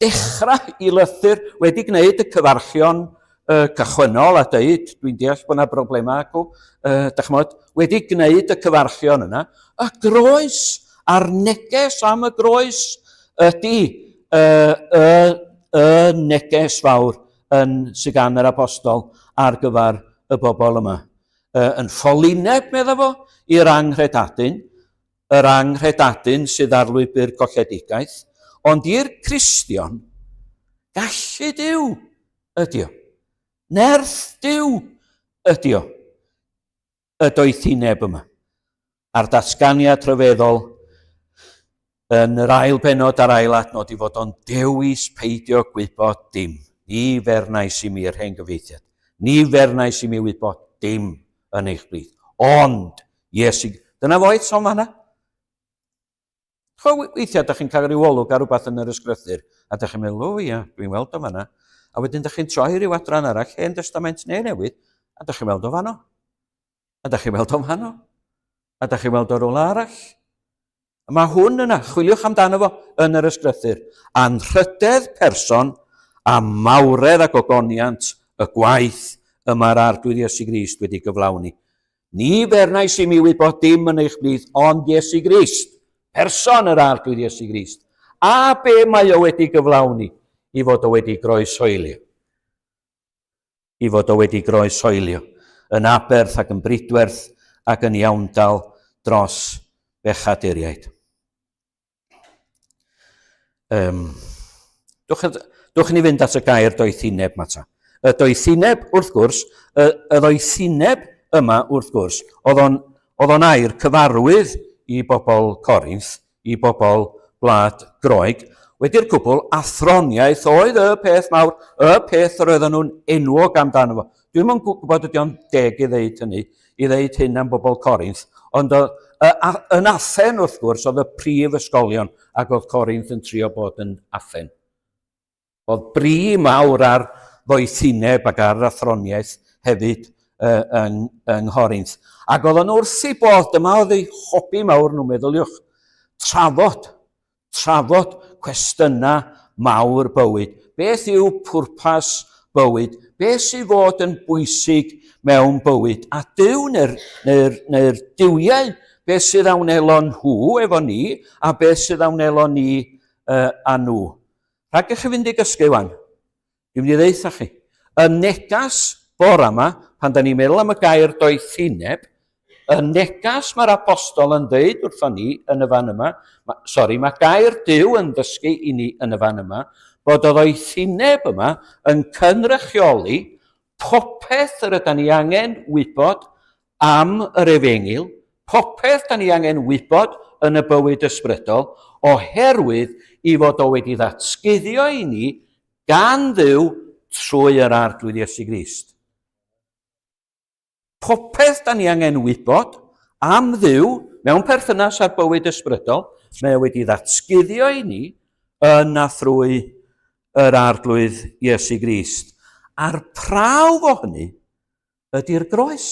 dechrau i lythyr, wedi gwneud y cyfarchion uh, cychwynnol a dweud, dwi'n deall bod yna broblemau acw, uh, dych chymod, wedi gwneud y cyfarchion yna, y groes a'r neges am y groes ydy uh, y, y neges fawr yn sydd gan yr apostol ar gyfer y bobl yma. Uh, yn ffolineb, medda fo, i'r anghredadun, yr anghredadun sydd ar lwybr colledigaeth, ond i'r Cristion, gallu Duw ydy o. Nerth Duw ydy o. Y doethineb yma. A'r datganiad rhyfeddol yn yr ail benod a'r ail adnod i fod o'n dewis peidio gwybod dim. Ni fernais i mi'r hen gyfieithiad. Ni fernais i mi wybod dim yn eich plith. Ond Iesu, dyna fo eto fanna. Chwa, weithiau, da chi'n cael rhyw olwg ar rhywbeth yn yr ysgrythyr, a da chi'n meddwl, o ia, dwi'n weld o fanna. A wedyn da chi'n troi rhyw adran arall, Hen Destament neu Newydd, a da chi'n weld o fanno. A da chi'n weld o fanno. A da chi'n weld o rywle arall. A mae hwn yna, chwiliwch amdano fo yn yr ysgrythyr. Anrhydedd person a mawredd a gogoniant y gwaith y mae'r Arglwydd Iesu Grist wedi gyflawni. Ni fernais i mi wybod dim yn eich plith ond Iesu Grist, person yr Arglwydd Iesu Grist, a be mae o wedi gyflawni i fod o wedi groeshoelio. i fod o wedi groeshoelio, yn aberth ac yn bridwerth ac yn iawndal dros bechaduriaid. Um, dwch, dwch ni fynd at y gair doethineb, Mata. Y doethineb, wrth gwrs, y, y ddoethineb yma, wrth gwrs, oedd o'n, oedd o'n air cyfarwydd i bobl Corinth, i bobl gwlad Groeg. Wedi'r cwbl, athroniaeth oedd y peth mawr, y peth yr oedden nhw'n enwog amdano fo. Dwi'm yn gwybod ydy o'n deg i ddeud hynny, i ddeud hyn am bobl Corinth, ond o, y, a, yn Athen, wrth gwrs, oedd y prif ysgolion, ac oedd Corinth yn trio bod yn Athen. Oedd bri mawr ar ddoethineb ac ar athroniaeth hefyd uh, yng, yng Nghorinth. Ac oedd o'n wrth ei bodd, dyma oedd ei hobi mawr nhw, meddyliwch, trafod, trafod cwestiynau mawr bywyd. Beth yw pwrpas bywyd? Beth sydd fod yn bwysig mewn bywyd? A Duw neu'r neu, neu duwiau, beth sydd a wnelo nhw efo ni, a beth sydd a wnelo ni uh, a nhw? Rhag i chi fynd i gysgu wan, dwi'n mynd i ddeutha chi. Y negas bora yma, pan da ni'n meddwl am y gair doethineb, y negas mae'r apostol yn dweud wrthon ni yn y fan yma, ma, sori, mae gair Duw yn dysgu i ni yn y fan yma, bod y ddoethineb yma yn cynrychioli popeth yr yda ni angen wybod am yr efengyl, popeth da ni angen wybod yn y bywyd ysbrydol, oherwydd i fod o wedi ddatguddio i ni gan Dduw trwy yr Arglwydd Iesu Grist. Popeth da ni angen wybod am Dduw mewn perthynas â'r bywyd ysbrydol, mae o wedi ddatguddio i ni yn a thrwy yr Arglwydd Iesu Grist. A'r prawf o hynny ydy'r groes.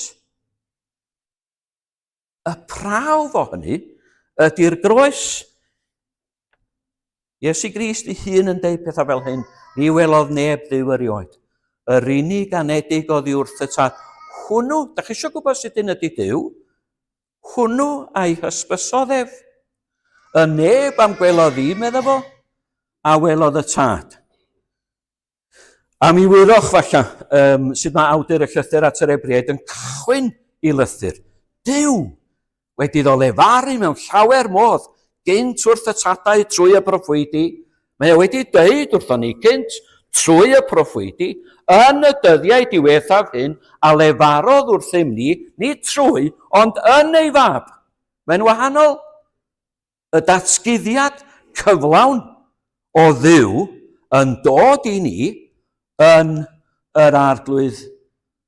Y prawf o hynny ydy'r groes. Iesu Grist ei hun yn deud pethau fel hyn, ni welodd neb Dduw erioed. Yr unig anedig oddi wrth y tad. Hwnnw, da chi eisiau gwybod sut un ydy Duw? Hwnnw a'i hysbysodd ef. Y neb am gwelodd i, medda fo, a welodd y tad. A mi wyddoch falle um, sut mae awdur y llythyr at yr Ebriaid yn cychwyn i lythyr. Duw wedi iddo lefaru mewn llawer modd gynt wrth y tadau trwy y proffwydi. Mae o wedi dweud wrthon ni gynt trwy y proffwydi yn y dyddiau diwethaf hyn a lefarodd wrthym ni, nid trwy, ond yn ei fab. Mae'n wahanol. Y datguddiad cyflawn o Dduw yn dod i ni yn yr Arglwydd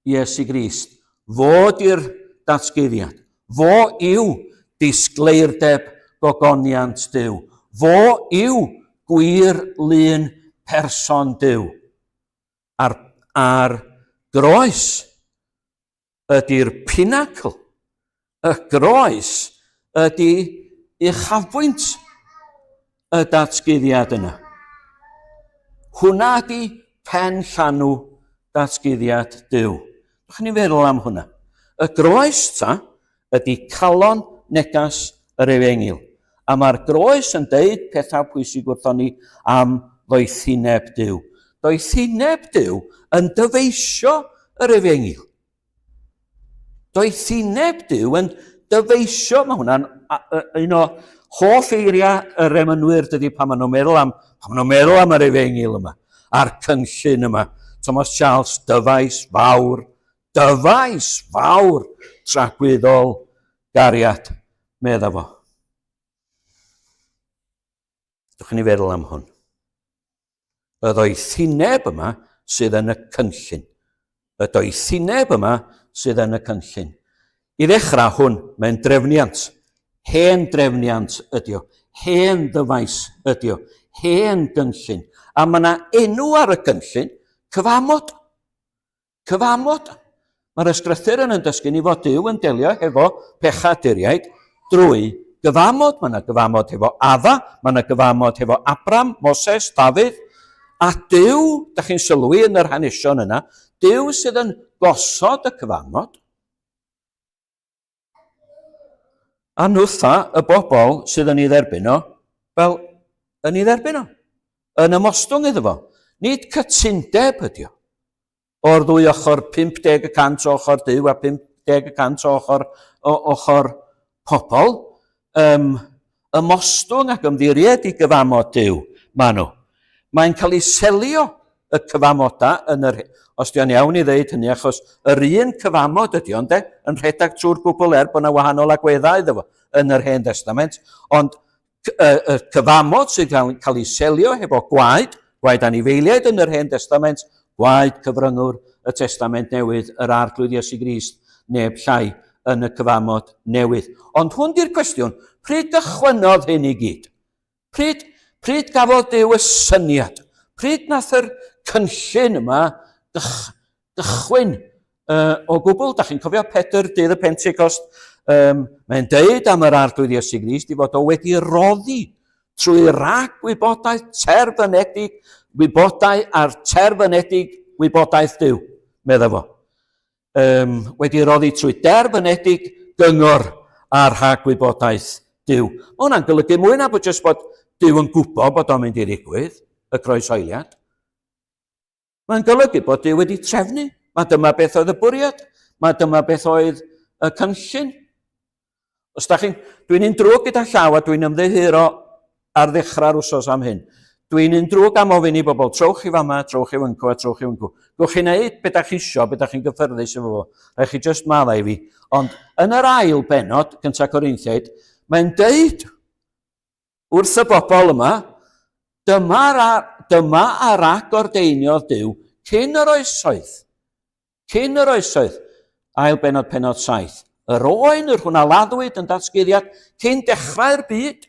Iesu Grist. Fo di'r datguddiad. Fo yw disgleirdeb gogoniant Duw. Fo yw gwir lun person Duw. A'r, a'r groes ydy'r pinacl, y groes ydy uchafbwynt y datguddiad yna. Hwna ydy pen llanw datguddiad Duw. Dwch ni feddwl am hwnna. Y groes ta ydy calon negas yr efengyl. A mae'r groes yn deud pethau pwysig wrthon ni am ddoethineb Duw. Doethineb Duw yn dyfeisio yr efengyl. Doethineb Duw yn dyfeisio, mae hwnna'n un o hoff eiriau yr emynwyr dydy pan maen nhw'n meddwl am, pan maen nhw'n meddwl am yr efengyl yma, a'r cynllun yma. Thomas Charles, dyfais fawr, dyfais fawr tragwyddol gariad, medda fo. Dwch ni feddwl am hwn. Y ddoethineb yma sydd yn y cynllun. Y doethineb yma sydd yn y cynllun. I ddechrau hwn, mae'n drefniant. Hen drefniant ydi o. Hen ddyfais ydi o. Hen gynllun. A mae yna enw ar y gynllun, cyfamod. Cyfamod. Mae'r ysgrythur yn yn dysgu ni fod Duw yn delio hefo pechaduriaid drwy gyfamod. Mae yna gyfamod hefo Adda, mae yna gyfamod hefo Abram, Moses, Dafydd. A Duw, da chi'n sylwi yn yr hanesion yna, Duw sydd yn gosod y cyfamod. A nhwtha y bobl sydd yn ei dderbyn o, fel yn ei dderbyn o, yn ymostwng iddo fo. Nid cytundeb ydi o. O'r ddwy ochr, 50 y cant o ochr Duw a 50 y cant o ochr, o ochr pobl, um, ymostwng ac ymddiried i gyfamod Duw, maen nhw. Mae'n cael ei selio y cyfamodau yn yr... Os di o'n iawn i ddeud hynny, achos yr un cyfamod ydy ond e, yn rhedeg trwy'r gwbl er bod yna wahanol agweddau iddo fo yn yr Hen Testament, ond y, y cyfamod sy'n cael, cael ei selio hefo gwaed, gwaed anifeiliaid yn yr Hen Testament, gwaed cyfryngwr y Testament Newydd, yr Arglwydd Iesu Grist, neb llai yn y cyfamod newydd. Ond hwn di'r cwestiwn, pryd gychwynnodd hyn i gyd? Pryd, pryd gafodd Duw y syniad? Pryd nath yr cynllun yma gych, gychwyn uh, o gwbl? Da chi'n cofio Pedr, dydd y Pentecost, um, mae'n deud am yr Arglwydd Iesu Grist i fod o wedi roddi trwy rag gwybodaeth terfynedig, wybodaeth a'r terfynedig wybodaeth Duw, medda fo. um, wedi roddi trwy derfynedig gyngor a rhagwybodaeth Duw. Mae hwnna'n golygu mwy na bod jyst bod Duw yn gwybod bod o'n mynd i ddigwydd, y croeshoeliad. Mae'n golygu bod Duw wedi trefnu. Mae dyma beth oedd y bwriad. Mae dyma beth oedd y cynllun. Os da chi'n... Dwi'n un drwg gyda llaw a dwi'n ymddiheuro ar ddechrau'r wsos am hyn. Dwi'n un drwg am ofyn i bobl, trowch i fama, trowch i fyncw a trowch i fyncw. Gwch chi wneud beth da chi isio, beth da chi'n gyffyrddus efo fo. Rhaid chi just maddau i fi. Ond yn yr ail benod, cyntaf Corinthiaid, mae'n deud wrth y bobl yma, dyma, dyma a ragordeiniodd Duw cyn yr oesoedd. Cyn yr oesoedd, ail bennod pennod 7, yr oen yr hwn a laddwyd yn datguddiad cyn dechrau'r byd.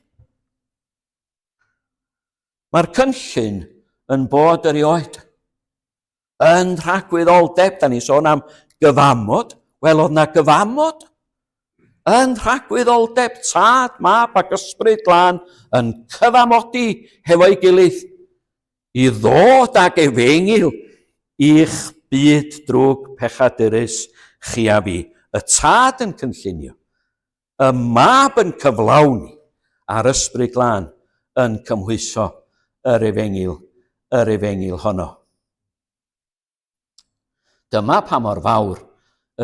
Mae'r cynllun yn bod erioed. Yn rhagwyddoldeb, da ni'n sôn am gyfamod, wel oedd na gyfamod. Yn rhagwyddoldeb, tad, mab ac ysbryd glân yn cyfamodi hefo'i gilydd i ddod ag efengyl i'ch byd drwg pechadurus chi a fi. Y tad yn cynllunio, y Mab yn cyflawni a'r Ysbryd Glân yn cymhwyso yr efengyl, yr efengyl honno. Dyma pa mor fawr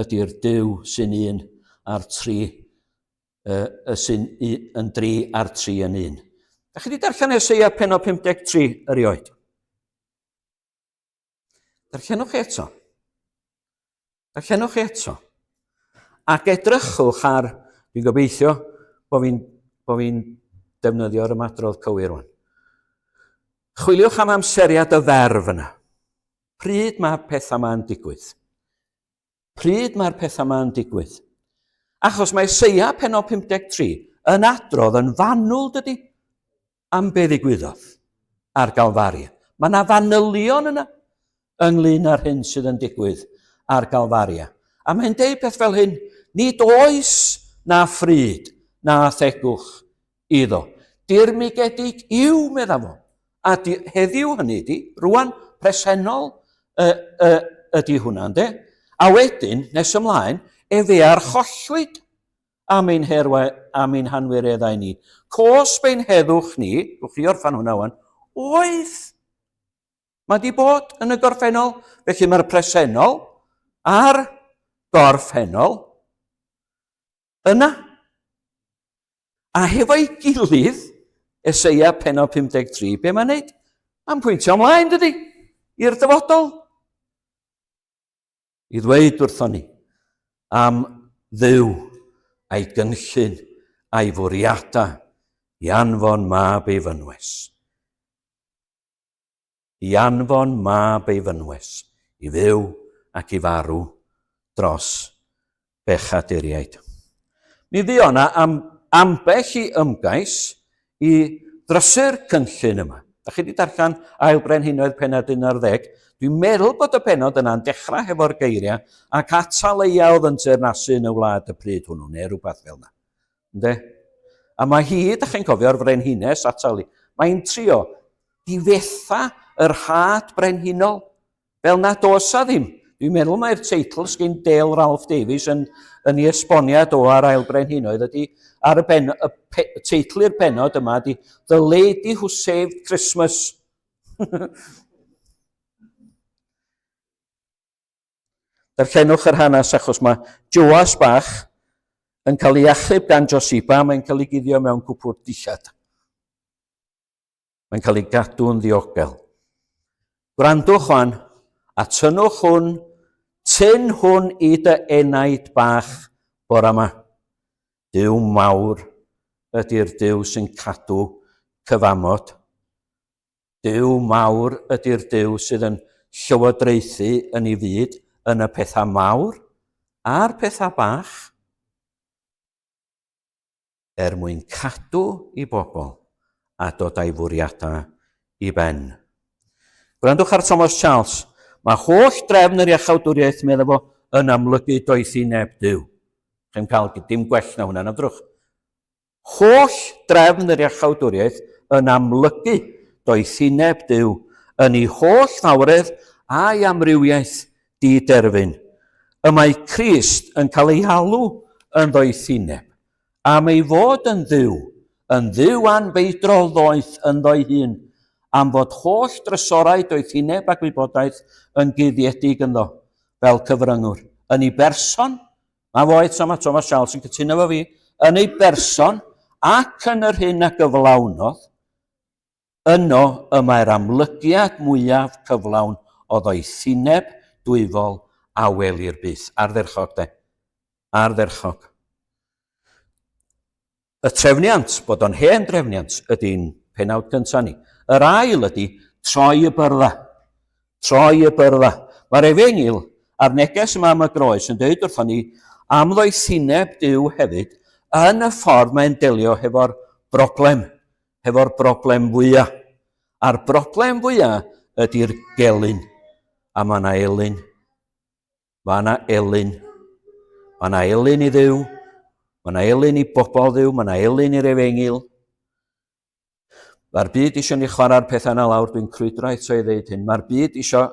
ydy'r Duw sy'n un a'r tri, uh, sy'n yn dri a'r tri yn un. Da chi wedi darllen Eseia penod 53 erioed? Darllenwch chi eto. Darllenwch chi eto. Ac edrychwch ar, dwi'n gobeithio bod fi'n bo fi defnyddio'r ymadrodd cywir rwan. Chwiliwch am amseriad y ferf yna. Pryd mae pethau yma'n digwydd? Pryd mae'r pethau yma'n digwydd? Achos mae Seia penod 53 yn adrodd yn fanwl, dydy, am be ddigwyddodd ar Galfari. Mae yna fanylion yna ynglyn â'r hyn sydd yn digwydd ar Galfaria. A mae'n deud peth fel hyn, nid oes na phryd na thegwch iddo. Dirmygedig yw, medda fo. A di, heddiw hynny ydi, rwan, presennol y, y, ydi hwnna, yndê? A wedyn, nes ymlaen, efe archollwyd am ein herwau, am ein hanwireddau ni. Cosb ein heddwch ni, gwch chi orffan hwnna wan, oedd. Mae di bod yn y gorffennol, felly mae'r presennol a'r gorffennol yna. A hefo'i gilydd, Eseia penod 53, be mae'n neud? Mae'n pwyntio ymlaen, dydy, i'r dyfodol. I ddweud wrthon ni am Dduw a'i gynllun a'i fwriadau i anfon mab ei fynwes. I anfon mab ei fynwes i fyw ac i farw dros bechaduriaid. Mi fuo yna am ambell i ymgais i ddrysu'r cynllun yma. Da chi wedi darllen Ail Brenhinoedd penod 11? Dwi'n meddwl bod y penod yna'n dechrau hefo'r geiriau ac Ataleia oedd yn teyrnasu yn y wlad y pryd hwnnw, neu rhywbeth fel yna. Ynde? A mae hi, da chi'n cofio'r frenhines Atali, mae'n trio difetha yr had brenhinol. Fel nad oes a ddim. Dwi'n meddwl mai'r teitl sgyn Dale Ralph Davies yn, yn ei esboniad o ar Ail Brenhinoedd ydy, ar y, ben, y pe, teitl i'r penod yma ydy The Lady Who Saved Christmas. Darllenwch yr hanes achos mae Joas bach yn cael ei achub gan Josiba, mae'n cael ei guddio mewn cwpwrdd dillad. Mae'n cael ei gadw'n ddiogel. Gwrandwch wan, a tynnwch hwn, tyn hwn i dy enaid bach bora yma. Duw mawr ydy'r Duw sy'n cadw cyfamod. Duw mawr ydy'r Duw sydd yn llywodraethu yn ei fyd yn y pethau mawr a'r pethau bach. er mwyn cadw i bobl a dod â'i fwriadau i ben. Gwrandwch ar Thomas Charles. Mae holl drefn yr iachawdwriaeth, medda fo, yn amlygu doethineb Duw. Chi'n cael dim gwell na hwnna, na drwch. Holl drefn yr iachawdwriaeth yn amlygu doethineb Duw yn ei holl fawredd a'i amrywiaeth di-derfyn. Y mae Crist yn cael ei alw yn ddoethineb, am ei fod yn Dduw, yn Dduw anfeidrol ddoeth ynddo'i hun, am fod holl drysorau doethineb a gwybodaeth yn guddiedig ynddo, fel cyfryngwr. Yn ei berson, mae fo eto, mae Thomas Charles yn cytuno efo fi, yn ei berson ac yn yr hyn a gyflawnodd, Yno y mae'r amlygiad mwyaf cyflawn o ddoethineb dwyfol a welir byth. Ardderchog, de. Ardderchog. Y trefniant, bod o'n hen drefniant, ydy'n penawd cyntaf ni. Yr ail ydy troi y byrdda. Troi y byrdda. Mae'r efengyl a'r neges yma am y groes yn dweud wrthon ni am ddoethineb Duw hefyd yn y ffordd mae'n delio hefo'r broblem hefo'r broblem fwya. A'r broblem fwyaf ydy'r gelyn. A mae yna elyn. Mae yna elyn. Mae yna elyn i Dduw. Mae yna elyn i bobl Dduw. Mae yna elyn i'r efengyl. Mae'r byd eisiau ni chwarae'r pethau yna lawr, dwi'n crwydro eto i ddeud hyn. Mae'r byd eisiau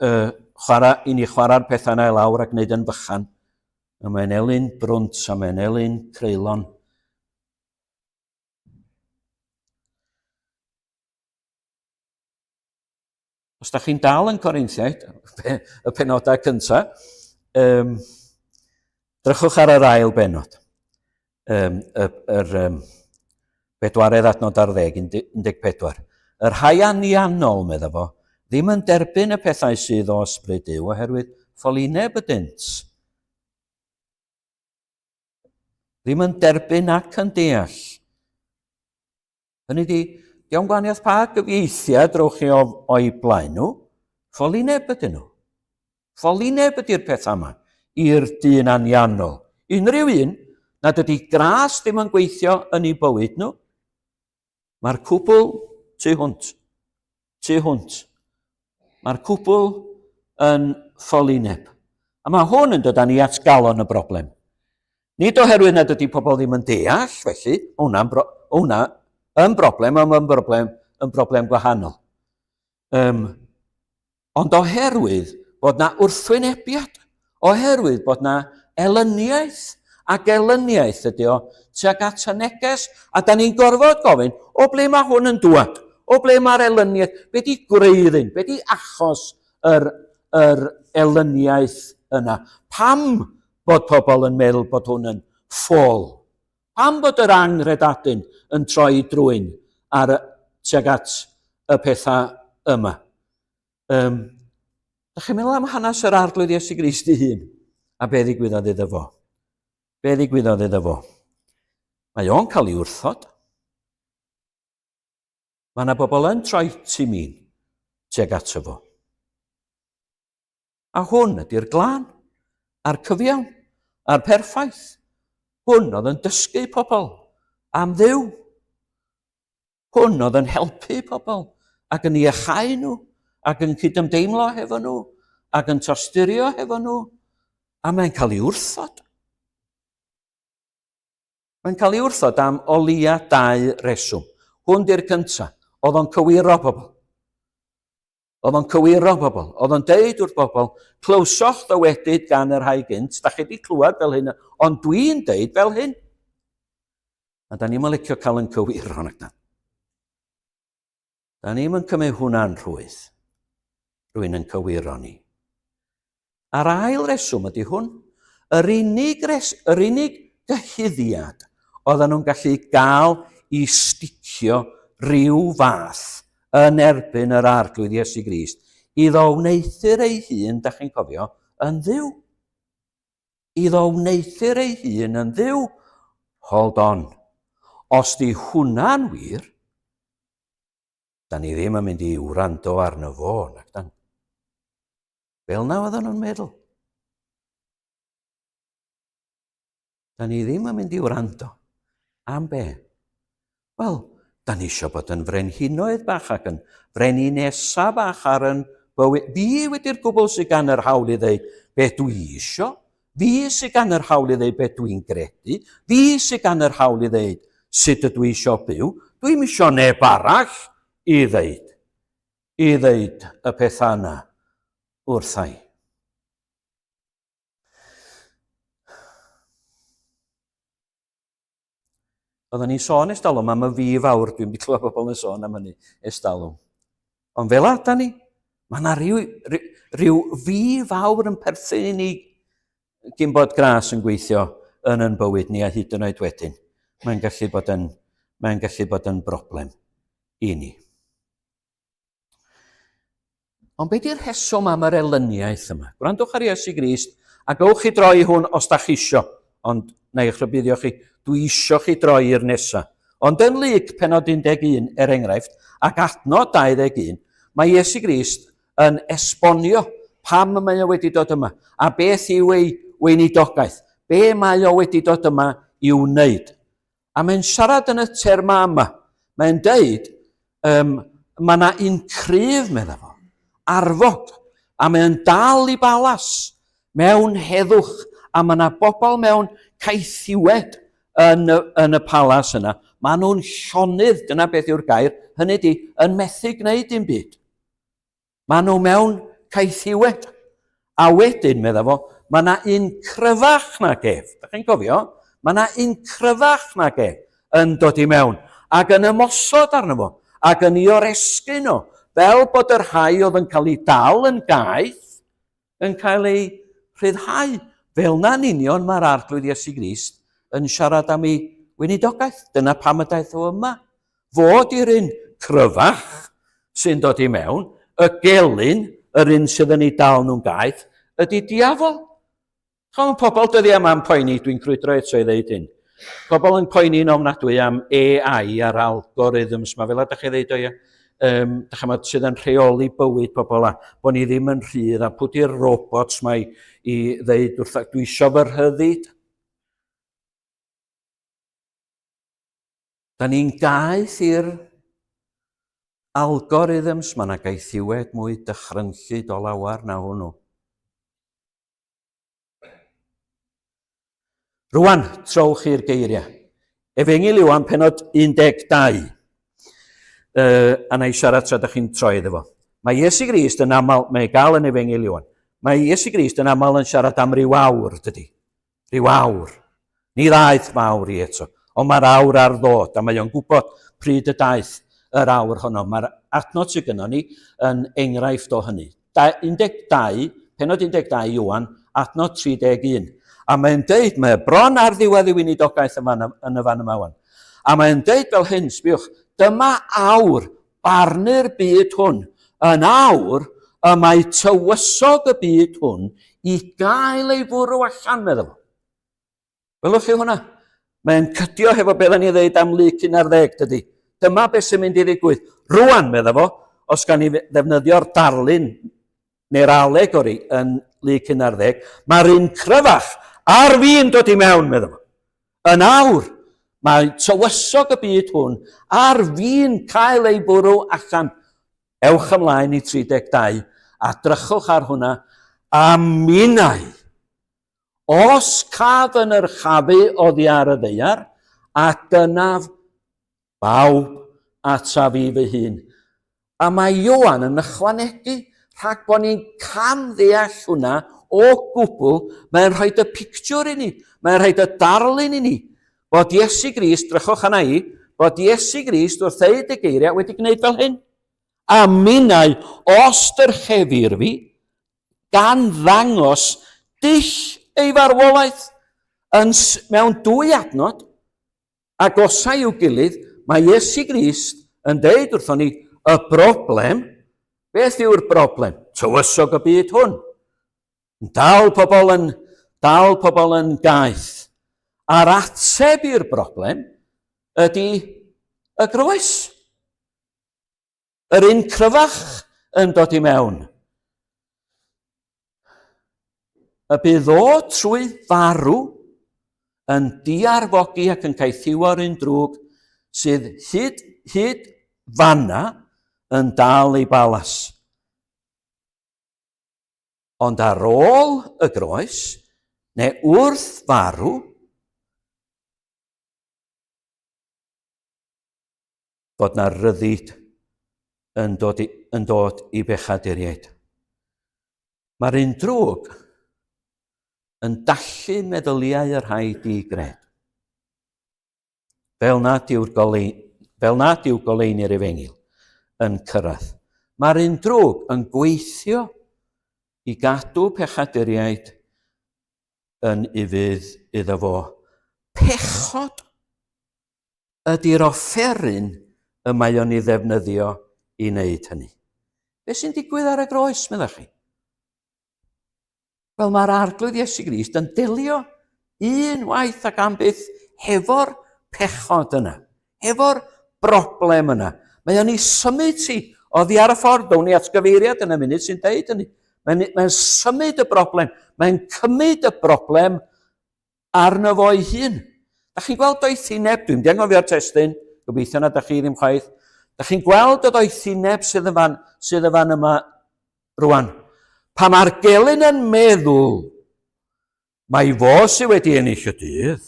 uh, chwarae, i ni chwarae'r pethau yna i lawr a gwneud yn fychan. A mae'n elyn brwnt a mae'n elyn creulon. Os da chi'n dal yn Corinthiaid, y penodau cyntaf, um, drychwch ar yr ail benod, um, y, yr um, bedwaredd adnod ar ddeg, 14. Y rhai anianol, medda fo, ddim yn derbyn y pethau sydd o ysbryd Duw oherwydd ffolineb ydynt. Ddim yn derbyn ac yn deall. Hynny di, diolch gwahaniaeth pa gyfieithiad rowch chi o'i blaen nhw, ffolineb ydyn nhw. Ffolineb ydy'r peth yma i'r dyn anianol. Unrhyw un nad ydy gras ddim yn gweithio yn ei bywyd nhw, mae'r cwbl tu hwnt. Tu hwnt. Mae'r cwbl yn ffolineb. A mae hwn yn dod â ni at galon y broblem. Nid oherwydd nad ydy pobl ddim yn deall, felly, hwnna'n bro, hwnna yn broblem, ond yn broblem, yn broblem gwahanol. Um, ond oherwydd bod na wrthwynebiad, oherwydd bod na elyniaeth, ac elyniaeth ydy o tuag at y neges, a da ni'n gorfod gofyn, o ble mae hwn yn dŵad? O ble mae'r elyniaeth? Be di gwreiddyn? Be di achos yr, yr elyniaeth yna? Pam bod pobl yn meddwl bod hwn yn ffôl? Pam bod yr anghredadun yn troi drwy'n ar, tuag at y pethau yma? Um, da chi'n meddwl am hanes yr arglwydd Iesu Grist ei hun, a be ddigwyddodd iddo fo? Be ddigwyddodd iddo fo? Mae o'n cael ei wrthod. Mae yna bobl yn troi tu min tuag ato fo. A hwn ydy'r glân, a'r cyfiawn, a'r perffaith. Hwn oedd yn dysgu pobl am Dduw. Hwn oedd yn helpu pobl ac yn iachau nhw ac yn cydymdeimlo hefo nhw ac yn tosturio hefo nhw a mae'n cael ei wrthod. Mae'n cael ei wrthod am o leia dau reswm. Hwn di'r cyntaf. Oedd o'n cywiro pobl. Oedd o'n cywiro pobl. Oedd o'n deud wrth bobl, clywsoch ddywedyd gan y rhai gynt, da chi wedi clywed fel hyn, ond dwi'n deud fel hyn. A da ni'm yn licio cael yn cywiro, nac da. Da ni'm yn cymryd hwnna'n rhwydd. Rwy'n yn cywiro ni. A'r ail reswm ydy hwn. Yr unig, res, yr unig gyhuddiad oedden nhw'n gallu gael i sticio rhyw fath yn erbyn yr arglwydd Iesu Grist, iddo wneuthur ei hun, da chi'n cofio, yn ddiw. Iddo wneuthur ei hun yn dduw. Hold on. Os di hwnna'n wir, da ni ddim yn mynd i wrando arno fo, nac dan. Fel na oedden nhw'n meddwl. Da ni ddim yn mynd i wrando. Am be? Wel, da ni eisiau bod yn frenhinoedd bach ac yn freninesau bach ar yn bywyd. Fi wedi'r gwbl sydd gan yr hawl i ddeud beth dwi isio. Fi sydd gan yr hawl i ddeud beth dwi'n gredu. Fi sydd gan yr hawl i ddeud sut ydw i eisiau byw. Dwi'm isio neb arall i ddeud, i ddeud y pethau yna wrtha i. Oedden ni'n sôn ers talwm am y fi fawr, dwi'n wedi clywed bobl yn sôn am hynny ers talwm. Ond fel da ni, mae yna rhyw, rhyw, rhyw fi fawr yn perthyn i ni gyn bod gras yn gweithio yn yn bywyd ni a hyd yn oed wedyn. Mae'n gallu bod yn, mae'n gallu bod yn broblem i ni. Ond be di'r rheswm am yr elyniaeth yma? Gwrandwch ar Iesu Grist a gowch chi droi hwn os da chi isio. Ond na i'ch rhybuddio chi, dwi isio chi droi i'r nesa. Ond yn Luc penod 11, er enghraifft, ac adnod 21, mae Iesu Grist yn esbonio pam mae o wedi dod yma, a beth yw ei weinidogaeth, be mae o wedi dod yma i'w wneud. A mae'n siarad yn y termau yma. Mae'n deud, um, Mae yna un cryf, medda fo, arfog, a mae o'n dal i balas mewn heddwch, a mae yna bobl mewn caethiwed yn y, yn y palas yna. Maen nhw'n llonydd, dyna beth yw'r gair, hynny di, yn methu gwneud dim byd. Maen nhw mewn caethiwed. A wedyn, medda fo, mae yna un cryfach nag ef. Da chi'n cofio? Mae yna un cryfach nag ef yn dod i mewn ac yn ymosod arno fo ac yn ei oresgyn o, fel bod y rhai oedd yn cael eu dal yn gaeth yn cael eu rhyddhau. Fel na'n union mae'r Arglwydd Iesu Grist yn siarad am ei weinidogaeth. Dyna pam y daeth o yma. Fod i'r un cryfach sy'n dod i mewn, y gelyn, yr un sydd yn ei dal nhw'n gaeth, ydy diafol. Ch'mo' ma' pobl dyddiau yma yn poeni, dwi'n crwydro eto i ddeud hyn, pobl yn poeni'n ofnadwy am AI a'r algorithms ma, fel a dach chi ddeud o ia, um, dach ch'mod, sydd yn rheoli bywyd pobl a bod ni ddim yn rhydd a pwy di'r robots ma i, i ddeud wrtha, dwi isio fy rhyddid. Da ni'n gaeth i'r algorithms, mae yna gaethiwed mwy dychrynllyd o lawer na hwnnw. Rwan, trowch i'r geiriau. Efengyl Iwan, penod 12. Uh, a na i siarad tra ydych chi'n troi iddo fo. Mae Iesu Grist yn aml, mae ei gael yn Efengyl Iwan, mae Iesu Grist yn aml yn siarad am ryw awr, dydy. Rhyw awr. Ni ddaeth mawr i eto, ond mae'r awr ar ddod, a mae o'n gwybod pryd y daeth yr awr honno. Mae'r adnod sydd gynnon ni yn enghraifft o hynny. 12, penod 12 Ioan, adnod 31. A mae'n deud, mae bron ar ddiwedd ei weinidogaeth yn, fan, yn y fan yma wan. A mae'n deud fel hyn, sbiwch, dyma awr barnu'r byd hwn. Yn awr y mae tywysog y byd hwn i gael ei fwrw allan, meddwl. Welwch chi hwnna? Mae'n cydio hefo beth ni ddeud am Luc 11, dydy. Dyma beth sy'n mynd i ddigwydd. Rwan, medda fo, os gan ni ddefnyddio'r darlun neu'r alegori yn Luc 11, mae'r un cryfach ar fin dod i mewn, medda fo. Yn awr, mae tywysog y byd hwn ar fin cael ei bwrw allan. Ewch ymlaen i 32 a drychwch ar hwnna, a minnau. Os caf yn yrchafu oddi ar y ddaear, a dynaf bawb ataf i fy hun. A mae Ioan yn ychwanegu, rhag bod ni'n cam-ddeall hwnna o gwbl, mae'n rhoi y pictiwr i ni, mae'n rhoi y darlun i ni, bod Iesu Grist, drychwch yna i, bod Iesu Grist wrth ddeud y geiriau wedi gwneud fel hyn. A minnau, os dyrchefir fi, gan ddangos dull ei farwolaeth yn, mewn dwy adnod agosau i'w gilydd, mae Iesu Grist yn deud wrthon ni y broblem, beth yw'r broblem? Tywysog y byd hwn. Yn dal pobl yn, dal pobl yn gaeth. A'r ateb i'r broblem ydy y groes. Yr un cryfach yn dod i mewn. Y bydd o trwy farw yn diarfogi ac yn caethiwo'r un drwg sydd hyd, hyd fanna yn dal ei balas. Ond ar ôl y groes, neu wrth farw, fod na ryddid yn dod i, yn dod i bechaduriaid. Mae'r un drwg yn dallu meddyliau y rhai di-gred. Fel nad yw'r goleuni, fel nad yw goleuni'r efengyl yn cyrraedd. Mae'r un drwg yn gweithio i gadw pechaduriaid yn ufudd iddo fo. Pechod ydy'r offeryn y mae o'n ei ddefnyddio i wneud hynny. Be sy'n digwydd ar y groes, meddach chi? Wel, mae'r Arglwydd Iesu Grist yn delio un waith ac am byth hefo'r pechod yna, hefo'r broblem yna. Mae o'n ei symud ti oddi ar y ffordd, down ni at gyfeiriad yn y munud sy'n deud hynny. Mae'n mae symud y broblem, mae'n cymryd y broblem arno fo ei hun. Da chi'n gweld doethineb, dwi'n di anghofio'r testun, gobeithio na da chi ddim chwaith. Da chi'n gweld y ddoethineb sydd yn fan, sydd yn fan yma rwan. Pa mae'r gelyn yn meddwl Mae fo sydd wedi ennill y dydd.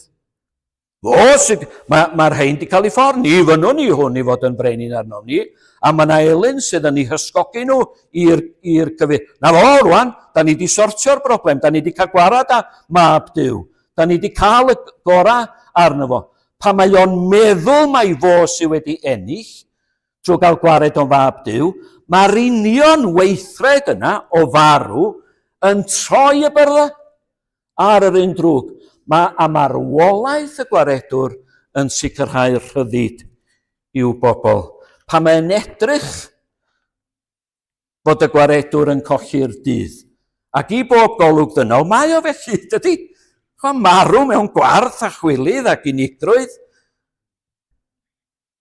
Fo sydd... Mae'r mae rhain wedi cael ei ffordd. Ni fynnwn ni hwn i fod yn frenin arnom ni. A mae yna elyn sydd yn ei hysgogi nhw i'r cyfeir. Na fo, rwan, da ni wedi sortio'r broblem. Da ni wedi cael gwarad â mab Duw. Da ni wedi cael y gorau arno fo. Pan mae o'n meddwl mai fo sydd wedi ennill, trwy gael gwared o'n fab Duw, mae'r union weithred yna o farw yn troi y byrddau ar yr un drwg. Mae a marwolaeth y gwaredwr yn sicrhau rhyddid i'w bobl. Pan mae'n edrych fod y gwaredwr yn colli'r dydd. Ac i bob golwg ddynol, mae o felly, dydy? Mae'n marw mewn gwarth a chwilydd ac unigrwydd.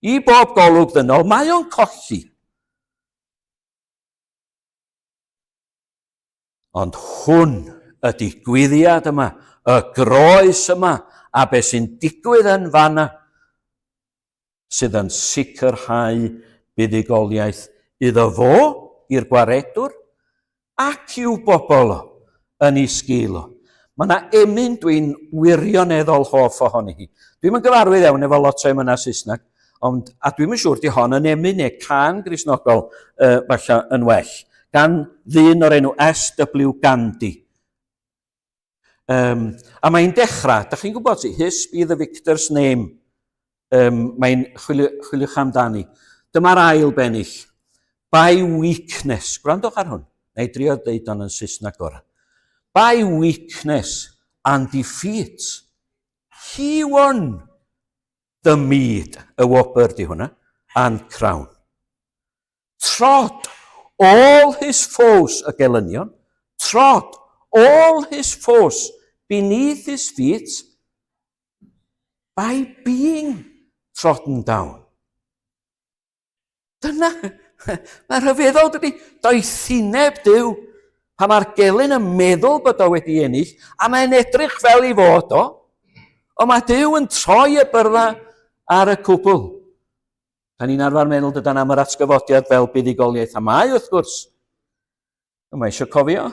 I bob golwg ddynol, mae o'n colli. Ond hwn, y digwyddiad yma, y groes yma, a beth sy'n digwydd yn fanna, sydd yn sicrhau buddugoliaeth iddo fo, i'r gwaredwr, ac i'w bobl o, yn ei sgil o. Mae yna emyn dwi'n wirioneddol hoff ohoni hi. Dwi'm yn gyfarwydd iawn efo lot o emynau Saesneg, ond, a dwi'm yn siŵr di hon yn emyn neu cân Gristnogol uh, falle yn well, gan ddyn o'r enw S.W. Gandhi. Um, a mae'n dechrau, da chi'n gwybod, his be the victor's name. Um, mae'n chwilio, chwiliwch amdani. Dyma'r ail bennill. By weakness. Gwrandwch ar hwn. Na i drio dweud o'n yn Saesneg gorau. By weakness and defeat, he won the mead, y wobr di hwnna, and crown. Trod all his foes, y gelynion, trod all his foes beneath his feet by being trodden down. Dyna, mae'n rhyfeddol dydy, doethineb Duw, pan mae'r gelyn yn meddwl bod o wedi ennill, a mae'n edrych fel i fod o, ond mae Duw yn troi y byrddau ar y cwbl. Da ni'n arfer meddwl dydan am yr atgyfodiad fel buddugoliaeth, a mae wrth gwrs. Ond mae eisiau cofio,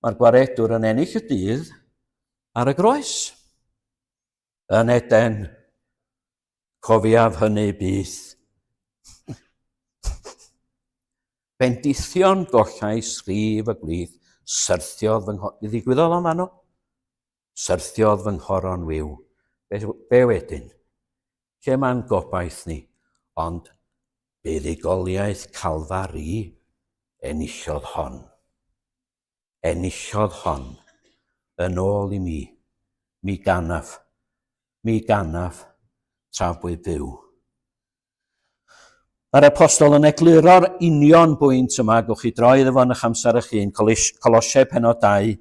mae'r gwaredwr yn ennill y dydd ar y groes. Yn Eden, cofiaf hynny byth. Bendithion gollais rhif y gwlith, syrthiodd fy ngho... Ddigwyddodd o'n fanno? Syrthiodd fy nghoron wiw. Be, be wedyn? Lle mae'n gobaith ni? Ond buddugoliaeth Calfari enillodd hon. Enillodd hon. Yn ôl i mi. Mi ganaf. Mi ganaf. Tra bwy byw. Mae'r apostol yn egluro'r union bwynt yma, gewch chi droi iddo fo yn eich amser eich hun, Colosiau penod 2,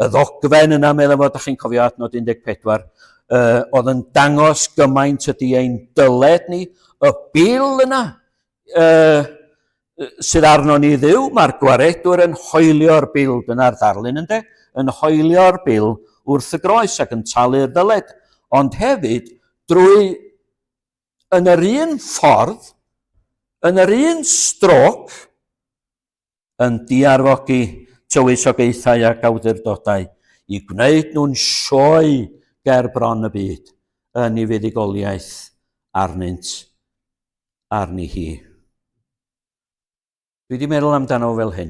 y ddogfen yna, meddwl fo, da chi'n cofio adnod 14, uh, oedd yn dangos gymaint ydy ein dyled ni, y bil yna uh, sydd arno ni ddiw, mae'r gwaredwr yn hoelio'r bil, dyna'r ddarlun ynde, yn hoelio'r bil wrth y groes ac yn talu'r ddyled, ond hefyd drwy yn yr un ffordd, yn yr un strôc, yn diarfogi tywysogaethau ac awdurdodau i gwneud nhw'n sioe ger bron y byd yn ei fuddugoliaeth arnynt arni hi. Dwi wedi meddwl amdano fel hyn.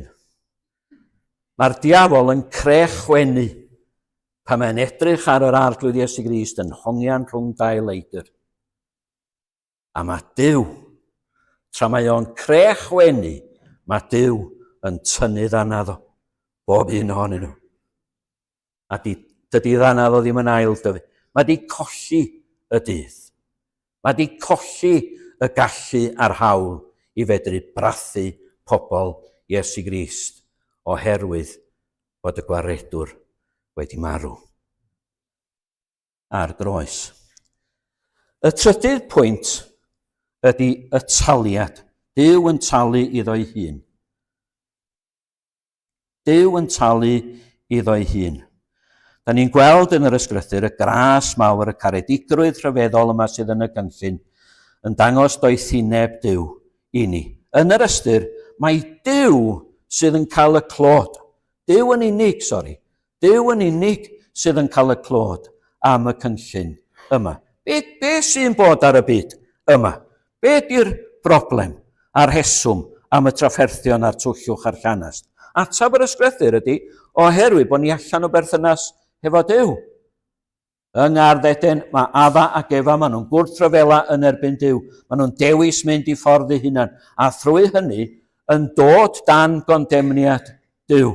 Mae'r diafol yn crechwenu pan mae'n edrych ar yr arglwydd Iesu Grist yn hongian rhwng dau leidr. A mae Duw, tra mae o'n crechwenu, mae Duw yn tynnu ddanad o, bob un ohonyn nhw. A di, dydy ddanadd o ddim yn ail dyfu. Mae di colli y dydd. Mae di colli y gallu a'r hawl i fedru brathu pobl Iesu Grist oherwydd bod y gwaredwr wedi marw ar groes. Y trydydd pwynt ydy y taliad. Duw yn talu iddo'i hun. Duw yn talu iddo'i hun. Da ni'n gweld yn yr ysgrythur y gras mawr, y caredigrwydd rhyfeddol yma sydd yn y gynllun. yn dangos doethineb Duw i ni. Yn yr ystyr, mae Duw sydd yn cael y clod. Duw yn unig, sori. Duw yn unig sydd yn cael y clod am y cynllun yma. Be, be sy'n bod ar y byd yma? Be di'r broblem a'r rheswm am y trafferthion a'r twllwch a'r llanast? Ateb yr ysgrythur ydy, oherwydd bod ni allan o berthynas hefo Duw. Yng Ngardd Eden, mae Adda ac Efa, maen nhw'n gwrthryfela yn erbyn Duw. Maen nhw'n dewis mynd i ffordd eu hunan, a thrwy hynny yn dod dan gondemniad Duw.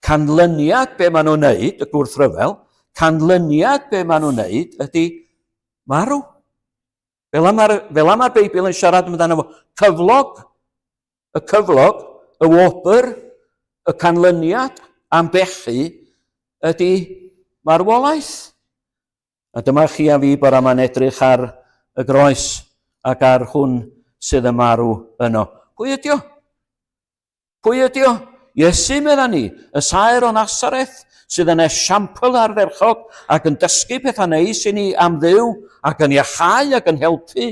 Canlyniad be maen nhw'n neud, y gwrthryfel, canlyniad be maen nhw'n neud ydy marw. Fel mae'r fel mae'r Beibl yn siarad amdano fo, cyflog y cyflog, y wobr, y canlyniad am bechu ydy marwolaeth. A dyma chi a fi bore yma'n edrych ar y groes ac ar hwn sydd yn marw yno. Pwy ydy o? Pwy ydy o? Iesu, medda ni, y saer o Nasareth, sydd yn esiampl ardderchog ac yn dysgu pethau neis i ni am Dduw ac yn iachau ac yn helpu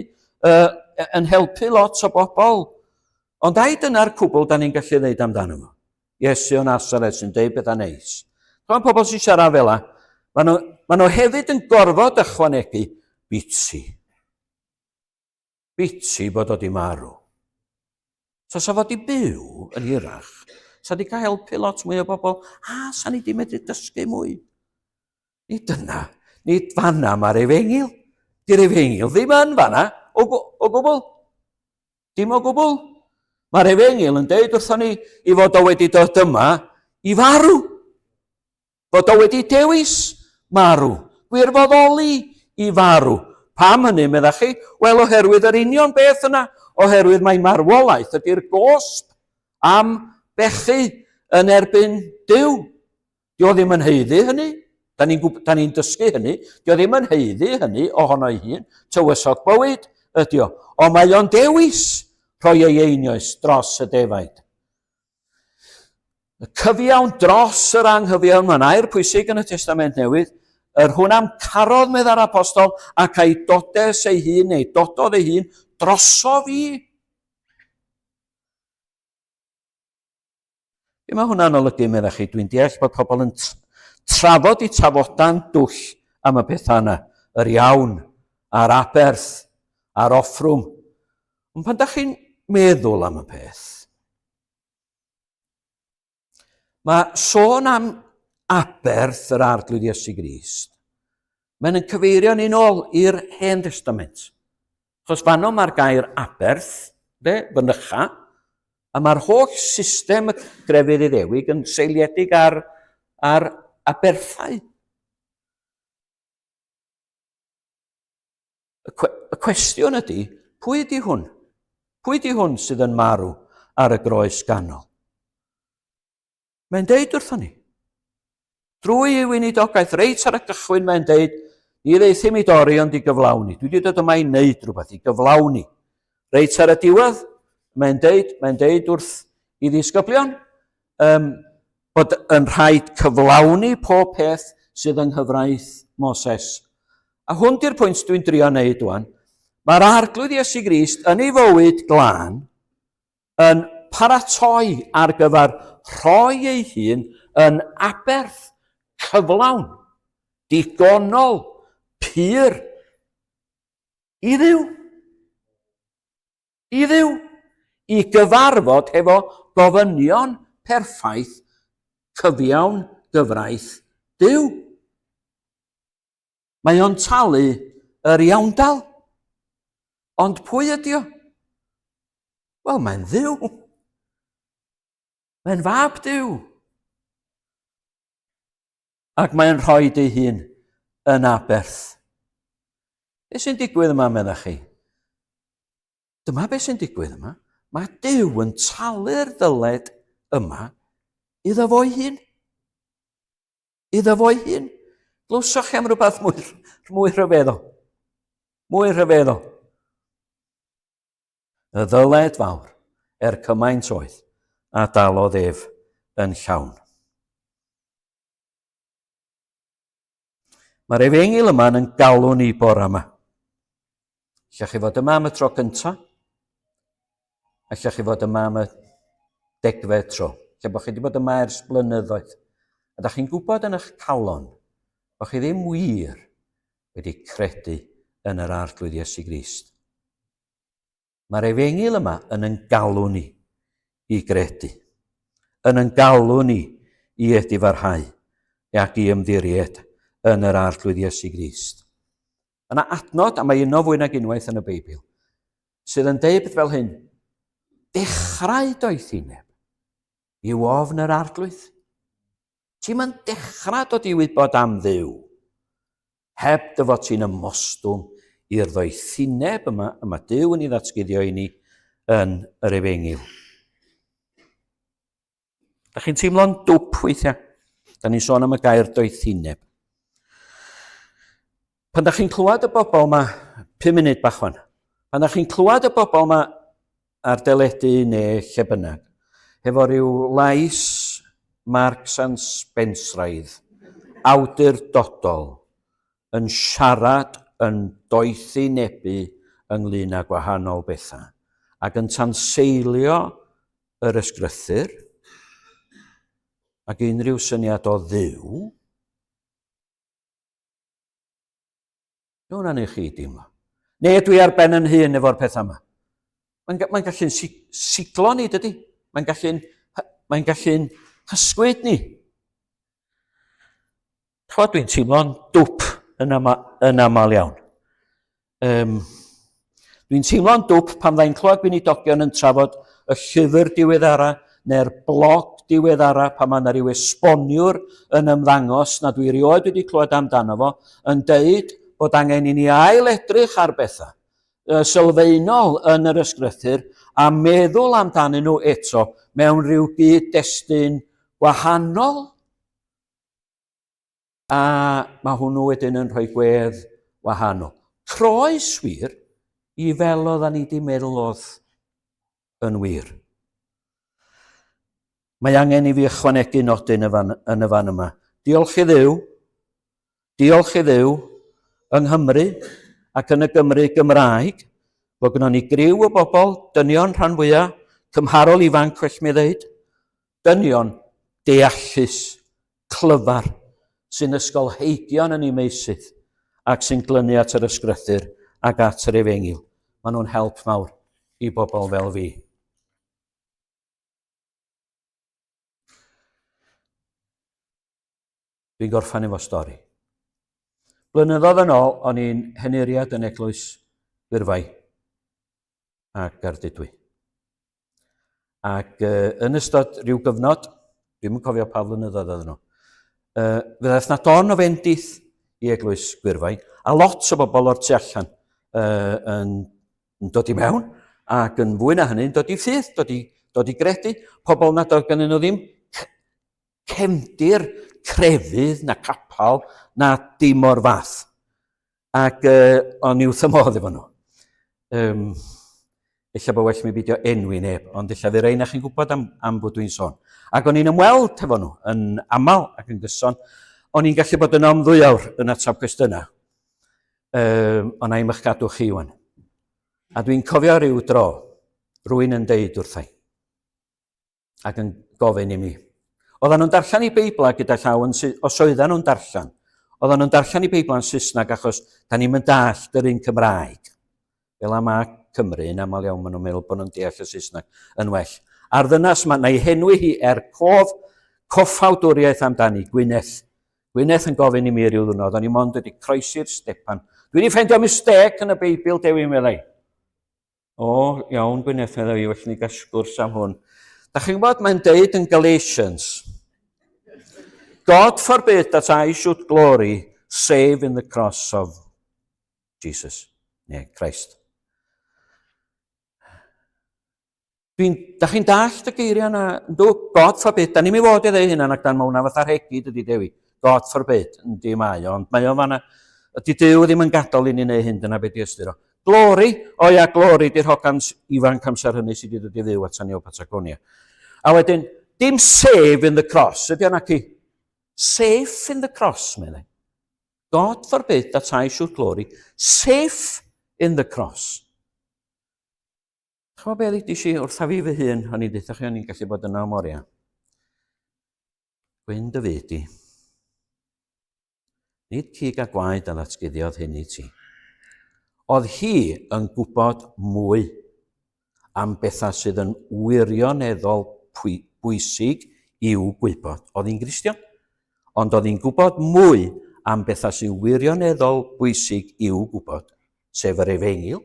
uh, yn helpu lot o bobl. Ond ai dyna'r cwbl da ni'n gallu ddeud amdano fo? Iesu o Nazareth sy'n deud pethau neis. Mae'n pobl sy'n siarad fel la, maen nhw, maen nhw hefyd yn gorfod ychwanegu biti. Biti bod o di marw. Tasa fo di byw yn hirach, sa di cael helpu lot mwy o bobl, a sa ni di medru dysgu mwy. Nid dyna, nid fanna mae'r efengyl. Di'r efengyl ddim yn fanna o, o gwbl. Dim o gwbl. Mae'r efengyl yn deud wrthon ni i fod o wedi dod yma i farw. Fod o wedi dewis marw, gwirfoddoli i farw. Pam hynny, meddach chi? Wel, oherwydd yr union beth yna, oherwydd mae marwolaeth ydy'r gosb am bechu yn erbyn Duw. Dio ddim yn haeddu hynny. Da ni'n ni dysgu hynny. Dio ddim yn haeddu hynny ohono ei hun. Tywysog bywyd ydy o. Ond mae o'n dewis rhoi ei einioes dros y defaid. Y cyfiawn dros yr anghyfiawn, mae'n air pwysig yn y Testament Newydd, yr hwn am carodd medda'r apostol ac a'i dodes ei hun neu dododd ei hun droso fi. Be mae hwnna'n olygu, meddach chi? Dwi'n deall bod pobl yn trafod i tafodan dwll am y pethau yna, yr iawn, a'r aberth, a'r offrwm. Ond pan da chi'n meddwl am y peth, Mae sôn am aberth yr Arglwydd Iesu Grist. Mae'n yn cyfeirio ni'n ôl i'r Hen Testament. Chos fanno mae'r gair aberth, de, fynycha, a mae'r holl system y grefydd Iddewig yn seiliedig ar, ar aberthau. Y, cwe y cwestiwn ydy, pwy ydy hwn? Pwy ydy hwn sydd yn marw ar y groes ganol? Mae'n deud wrthon ni. Drwy ei weinidogaeth, reit ar y cychwyn mae'n deud, ni ddeithim i dorri ond i gyflawni. Dwi wedi dod yma i wneud rhywbeth, i gyflawni. Reit ar y diwedd, mae'n deud, mae'n deud wrth i ddisgyblion, um, bod yn rhaid cyflawni pob peth sydd yng nghyfraith Moses. A hwn di'r pwynt dwi'n drio wneud wan. Mae'r Arglwydd Iesu Grist yn ei fywyd glân yn paratoi ar gyfer rhoi ei hun yn aberth cyflawn, digonol, pur i Dduw. I Dduw, i gyfarfod hefo gofynion perffaith cyfiawn gyfraith Duw. Mae o'n talu yr iawndal. Ond pwy ydy o? Wel, mae'n Dduw. Mae'n fab Duw. Ac mae'n rhoi ei hun yn aberth. Be sy'n digwydd yma, meddach chi? Dyma beth sy'n digwydd yma. Mae Duw yn talu'r ddyled yma iddo fo'i hun. Iddo fo'i hun. Glywsoch chi am rhywbeth mwy, mwy rhyfeddol? Mwy rhyfeddol. Y ddyled fawr, er cymaint oedd, a dalodd ef yn llawn. Mae'r efengyl yma yn galw ni bore yma. Allech chi fod yma am y tro cyntaf. Allech chi fod yma am y degfed tro. Lle bod chi wedi bod yma ers blynyddoedd. A da chi'n gwybod yn eich calon bod chi ddim wir wedi credu yn yr Arglwydd Iesu Grist. Mae'r efengyl yma yn yn galw ni i gredu, yn yn galw ni i edifarhau ac i ymddiried yn yr Arglwydd Iesu Grist. Yna adnod, a mae yno fwy nag unwaith yn y Beibl, sydd yn deud fel hyn, dechrau doethineb yw ofn yr Arglwydd. Ti'n mynd dechrau dod i wybod am Dduw, heb dy fod ti'n ymostwng i'r ddoethineb yma y mae Duw yn ei ddatguddio i ni yn yr Efengyl. Da chi'n teimlo'n dwp weithiau? Da ni'n sôn am y gair doethineb. Pan da chi'n clywed y bobl yma, 5 munud bach fan, pan da chi'n clywed y bobl yma ar deledu neu lle bynnag, hefo rhyw lais Marks and Spenceraidd, awdurdodol, yn siarad yn doethinebu ynglyn â gwahanol bethau, ac yn tanseilio yr ysgrythur ac unrhyw syniad o Dduw, Be hwnna'n ei chi deimlo? Neu ydw i ar ben yn hun efo'r pethau yma? Mae'n mae gallu'n siglo ni, dydy? Mae'n gallu'n mae gallu'n hysgwyd ni. Chwa, dwi'n teimlo'n dwp yn, ama, yn aml iawn. Um, dwi'n teimlo'n dwp pan ddai'n clywed gweinidogion yn trafod y llyfr diweddara neu'r blog diweddara pan mae yna rhyw esboniwr yn ymddangos na dwi erioed wedi clywed amdano fo yn deud bod angen i ni ail edrych ar bethau sylfaenol yn yr ysgrythur a meddwl amdanyn nhw eto mewn rhyw gyd-destun gwahanol. A mae hwnnw wedyn yn rhoi gwedd wahanol. Croes wir i fel oedden ni wedi meddwl oedd yn wir. Mae angen i fi ychwanegu nodyn y fan, yn y fan yma. Diolch i Dduw, diolch i Dduw yng Nghymru ac yn y Gymru Gymraeg, bod gynnon ni griw o bobl, dynion rhan fwyaf, cymharol ifanc, well mi ddeud, dynion deallus, clyfar, sy'n ysgolheigion yn eu meysydd ac sy'n glynu at yr ysgrythur ac at yr efengyl. Maen nhw'n help mawr i bobl fel fi. Dwi'n gorffan efo stori. Blynyddoedd yn ôl, o'n i'n henuriad yn eglwys Gwyrfai ac Ardudwy. Ac uh, yn ystod rhyw gyfnod, dwi'n yn cofio pa flynyddoedd oedden nhw, uh, fe ddaeth na don o fendith i Eglwys Gwyrfai, a lot o bobl o'r tu allan uh, yn, yn dod i mewn, ac yn fwy na hynny, yn dod i ffydd, dod i, dod i gredu, pobl nad oedd gennyn nhw ddim cefndir crefydd na capel na dim o'r fath. Ac uh, o'n i wrth y modd efo nhw. Um, ella bod well mi beidio enwi neb, ond ella fydd rei na chi'n gwybod am, am bod dwi'n sôn. Ac o'n i'n ymweld efo nhw yn aml ac yn gyson. O'n i'n gallu bod yno am ddwy awr yn atab cwestiynau. Um, ond na i'm eich gadw chi wan. A dwi'n cofio rhyw dro, rwy'n yn deud wrthai. ac yn gofyn i mi. Oedden nhw'n darllen i Beiblau gyda llaw yn os oedden nhw'n darllen, oedden nhw'n darllen i Beiblau yn Saesneg achos da ni'n mynd dallt yr un Cymraeg. Fel am mae Cymru yn aml iawn maen nhw'n meddwl bod nhw'n deall y Saesneg yn well. A'r ddynas yma, na i henwi hi er cof, coffawdwriaeth amdani, Gwyneth. Gwyneth yn gofyn i mi ryw ddwrnod, o'n i mond wedi croesi'r stepan. Dwi wedi ffeindio mistake yn y Beibl, Dewi, meddai. O, iawn, Gwyneth, meddai fi, well ni gael sgwrs am hwn. Da chi'n gwybod, mae'n deud yn Galatians, God forbid that I should glory save in the cross of Jesus, neu Christ. Dwi'n, da chi'n dallt y geiriau yna? Yndw, God forbid, da ni'n mynd fod i ddeud hynna, nac dan, mae hwnna fatha rhegi, dydy Dewi. God forbid, yndi mae o, ond mae o fanna. Ydy Duw ddim yn gadael i ni wneud hyn, dyna beth di ystyr o. Glory, o ia, glory di'r hogan ifanc amser hynny sydd wedi dod i fyw atan ni o Patagonia. A wedyn, dim save in the cross, ydy o'n aci? Safe in the cross, meddai. God forbid that I should glory. Safe in the cross. Chwa be ddudis i wrtha fi fy hun, o'n i'n deutha chi o'n i'n gallu bod yna am oriau. Gwyn dy fyd di. Nid cig a gwaed a ddatguddiodd hyn i ti. Oedd hi yn gwybod mwy am bethau sydd yn wirioneddol bwysig i'w gwybod. Oedd hi'n Gristion, ond oedd hi'n gwybod mwy am bethau sy'n wirioneddol bwysig i'w gwybod, sef yr efengyl,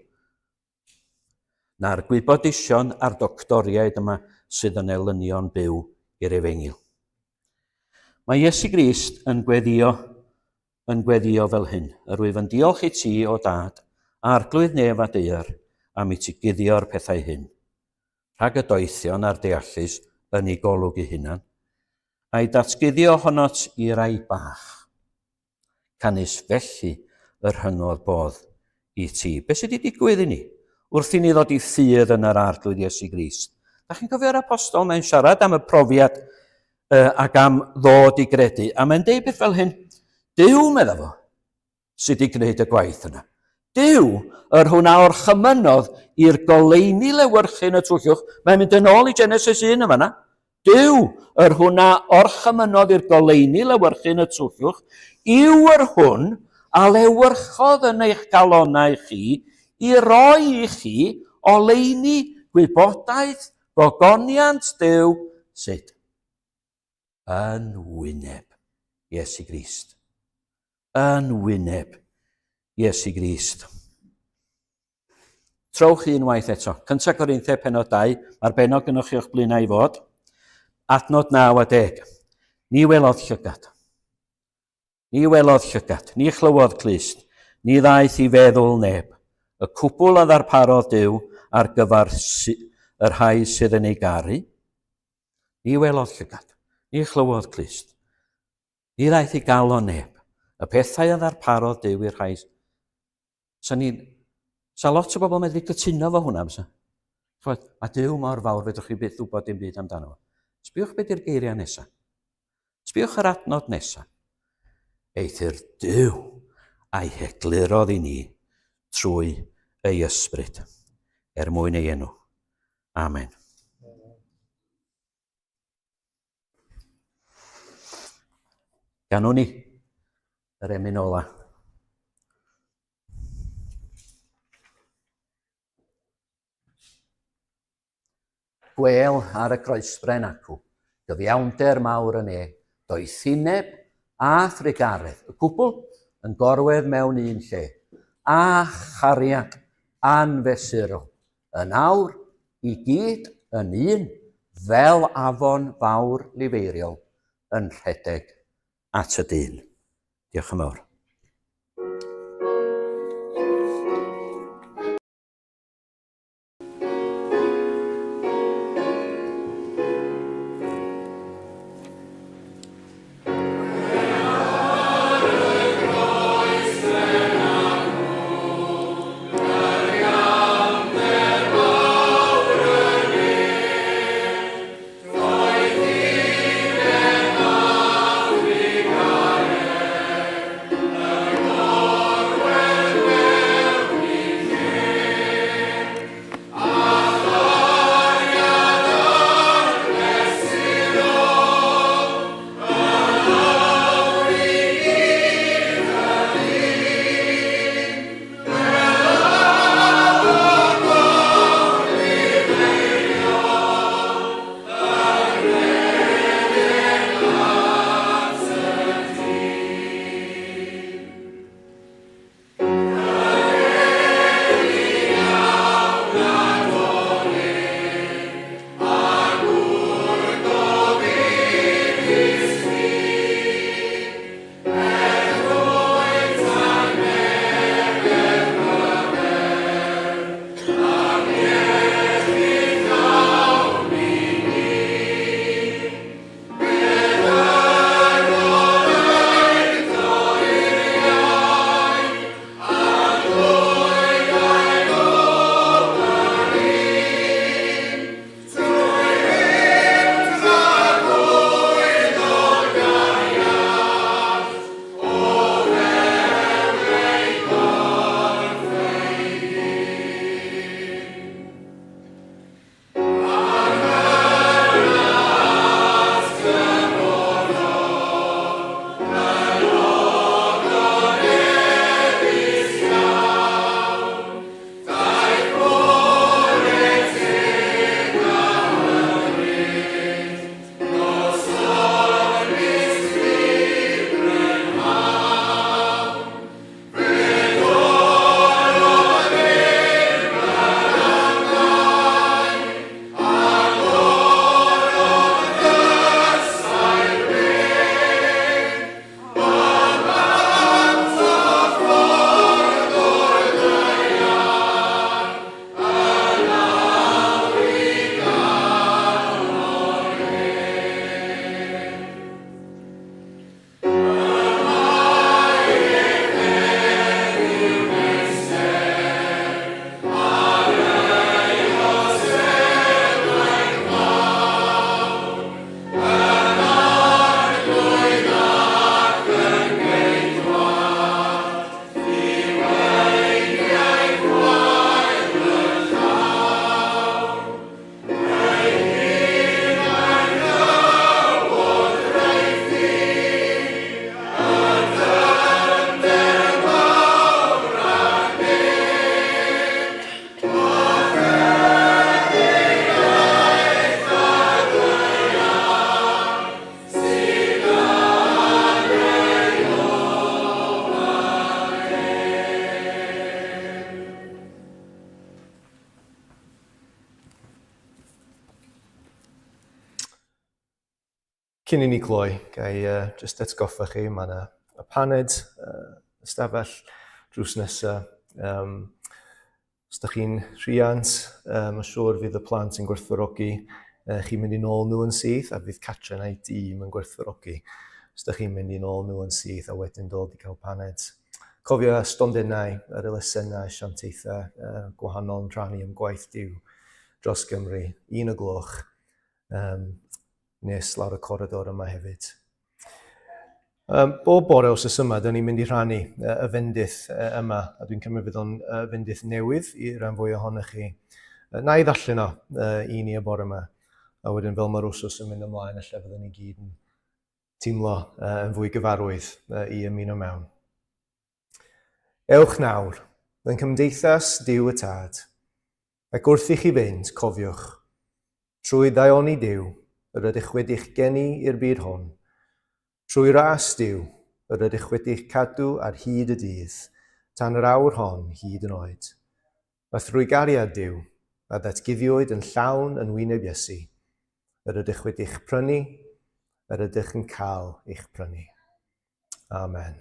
na'r gwybodusion a'r doctoriaid yma sydd yn elynion byw i'r efengyl. Mae Iesu Grist yn gweddio, yn gweddio fel hyn. Yr wyf yn diolch i ti, o dad, arglwydd nef a daear, am i ti guddio'r pethau hyn. Rhag y doethion a'r deallus yn ei golwg ei hunan, a'i datguddio ohonot i rai bach. Canys felly y rhyngodd bodd i ti. Be sydd wedi digwydd i ni wrth i ni ddod i ffydd yn yr Arglwydd Iesu Grist? Da chi'n cofio'r apostol, mae'n siarad am y profiad uh, ac am ddod i gredu, a mae'n deud beth fel hyn, Duw, medda fo, sydd wedi gwneud y gwaith yna. Duw, yr hwn a orchymynodd i'r goleuni lewyrchu yn y tywyllwch, mae'n mynd yn ôl i Genesis 1 yn fanna. Duw, yr hwn a orchymynodd i'r goleuni lewyrchu yn y tywyllwch, yw yr hwn a lewyrchodd yn eich galonau chi i roi i chi oleuni gwybodaeth gogoniant Duw, sut? Yn wyneb Iesu Grist. Yn wyneb Iesu Grist. Trowch un waith eto. Cyntaf Corinthiau penod 2, mae'r benod gynnwch chi o'ch blaenau i fod. Adnod 9 a 10. Ni welodd llygad. Ni welodd llygad, ni chlywodd clust, ni ddaeth i feddwl neb. Y cwbl a ddarparodd Duw ar gyfer y rhai sydd yn ei garu. Ni welodd llygad, ni chlywodd clust. Ni ddaeth i galon neb. Y pethau a ddarparodd Duw i'r rhai... Sa ni'n... Sa lot o bobl medru cytuno fo hwnna, fysa? Chymod, mae Duw mor fawr, fedrwch chi byth wybod dim byd amdano fo. Sbiwch beth yw'r geiriau nesaf. Sbiwch yr adnod nesaf. Eithr Duw a'i heglurodd i ni trwy ei ysbryd, er mwyn ei enw. Amen. Ganwn ni yr emyn ola. Gwêl ar y groesbren acw, gyfiawnder mawr y ne, doethineb a thrugaredd, y cwbl yn gorwedd mewn un lle, a chariad anfesurol, yn awr i gyd yn un fel afon fawr lifeiriol yn rhedeg at y dyn. Diolch yn fawr. Cyn i ni gloi, ga i uh, just atgoffa chi, mae yna y paned, uh, ystafell drws nesa. Um, os da chi'n rhiant, uh, mae'n siŵr fydd y plant yn gwerthfawrogi uh, chi'n mynd i nôl nhw yn syth, a fydd Catrin a'i dîm yn gwerthfawrogi os da chi'n mynd i nôl nhw yn syth a wedyn dod i cael paned. Cofio stondinau, yr elusennau, sianteithau uh, gwahanol yn rhannu am gwaith Duw dros Gymru, un o gloch. Um, nes lawr y coridor yma hefyd. Um, bob bore wsos yma, dyn ni'n mynd i rhannu uh, y fendith uh, yma, a dwi'n cymryd fydd o'n uh, fendith newydd i ran fwy ohonych chi. Uh, na i ddarllen o uh, i ni y bore yma, a wedyn fel mae'r wsos yn mynd ymlaen, ella fyddwn ni gyd yn teimlo uh, yn fwy gyfarwydd uh, i ymuno mewn. Ewch nawr, yn cymdeithas Duw y Tad, Ac wrth i chi fynd, cofiwch, trwy ddaioni Duw, yr ydych wedi'ch geni i'r byd hwn, trwy ras Duw, yr ydych wedi'ch cadw ar hyd y dydd, tan yr awr hon hyd yn oed. A thrwy gariad Duw, a ddatguddiwyd yn llawn yn wyneb Iesu, yr ydych wedi'ch prynu, yr ydych yn cael eich prynu. Amen.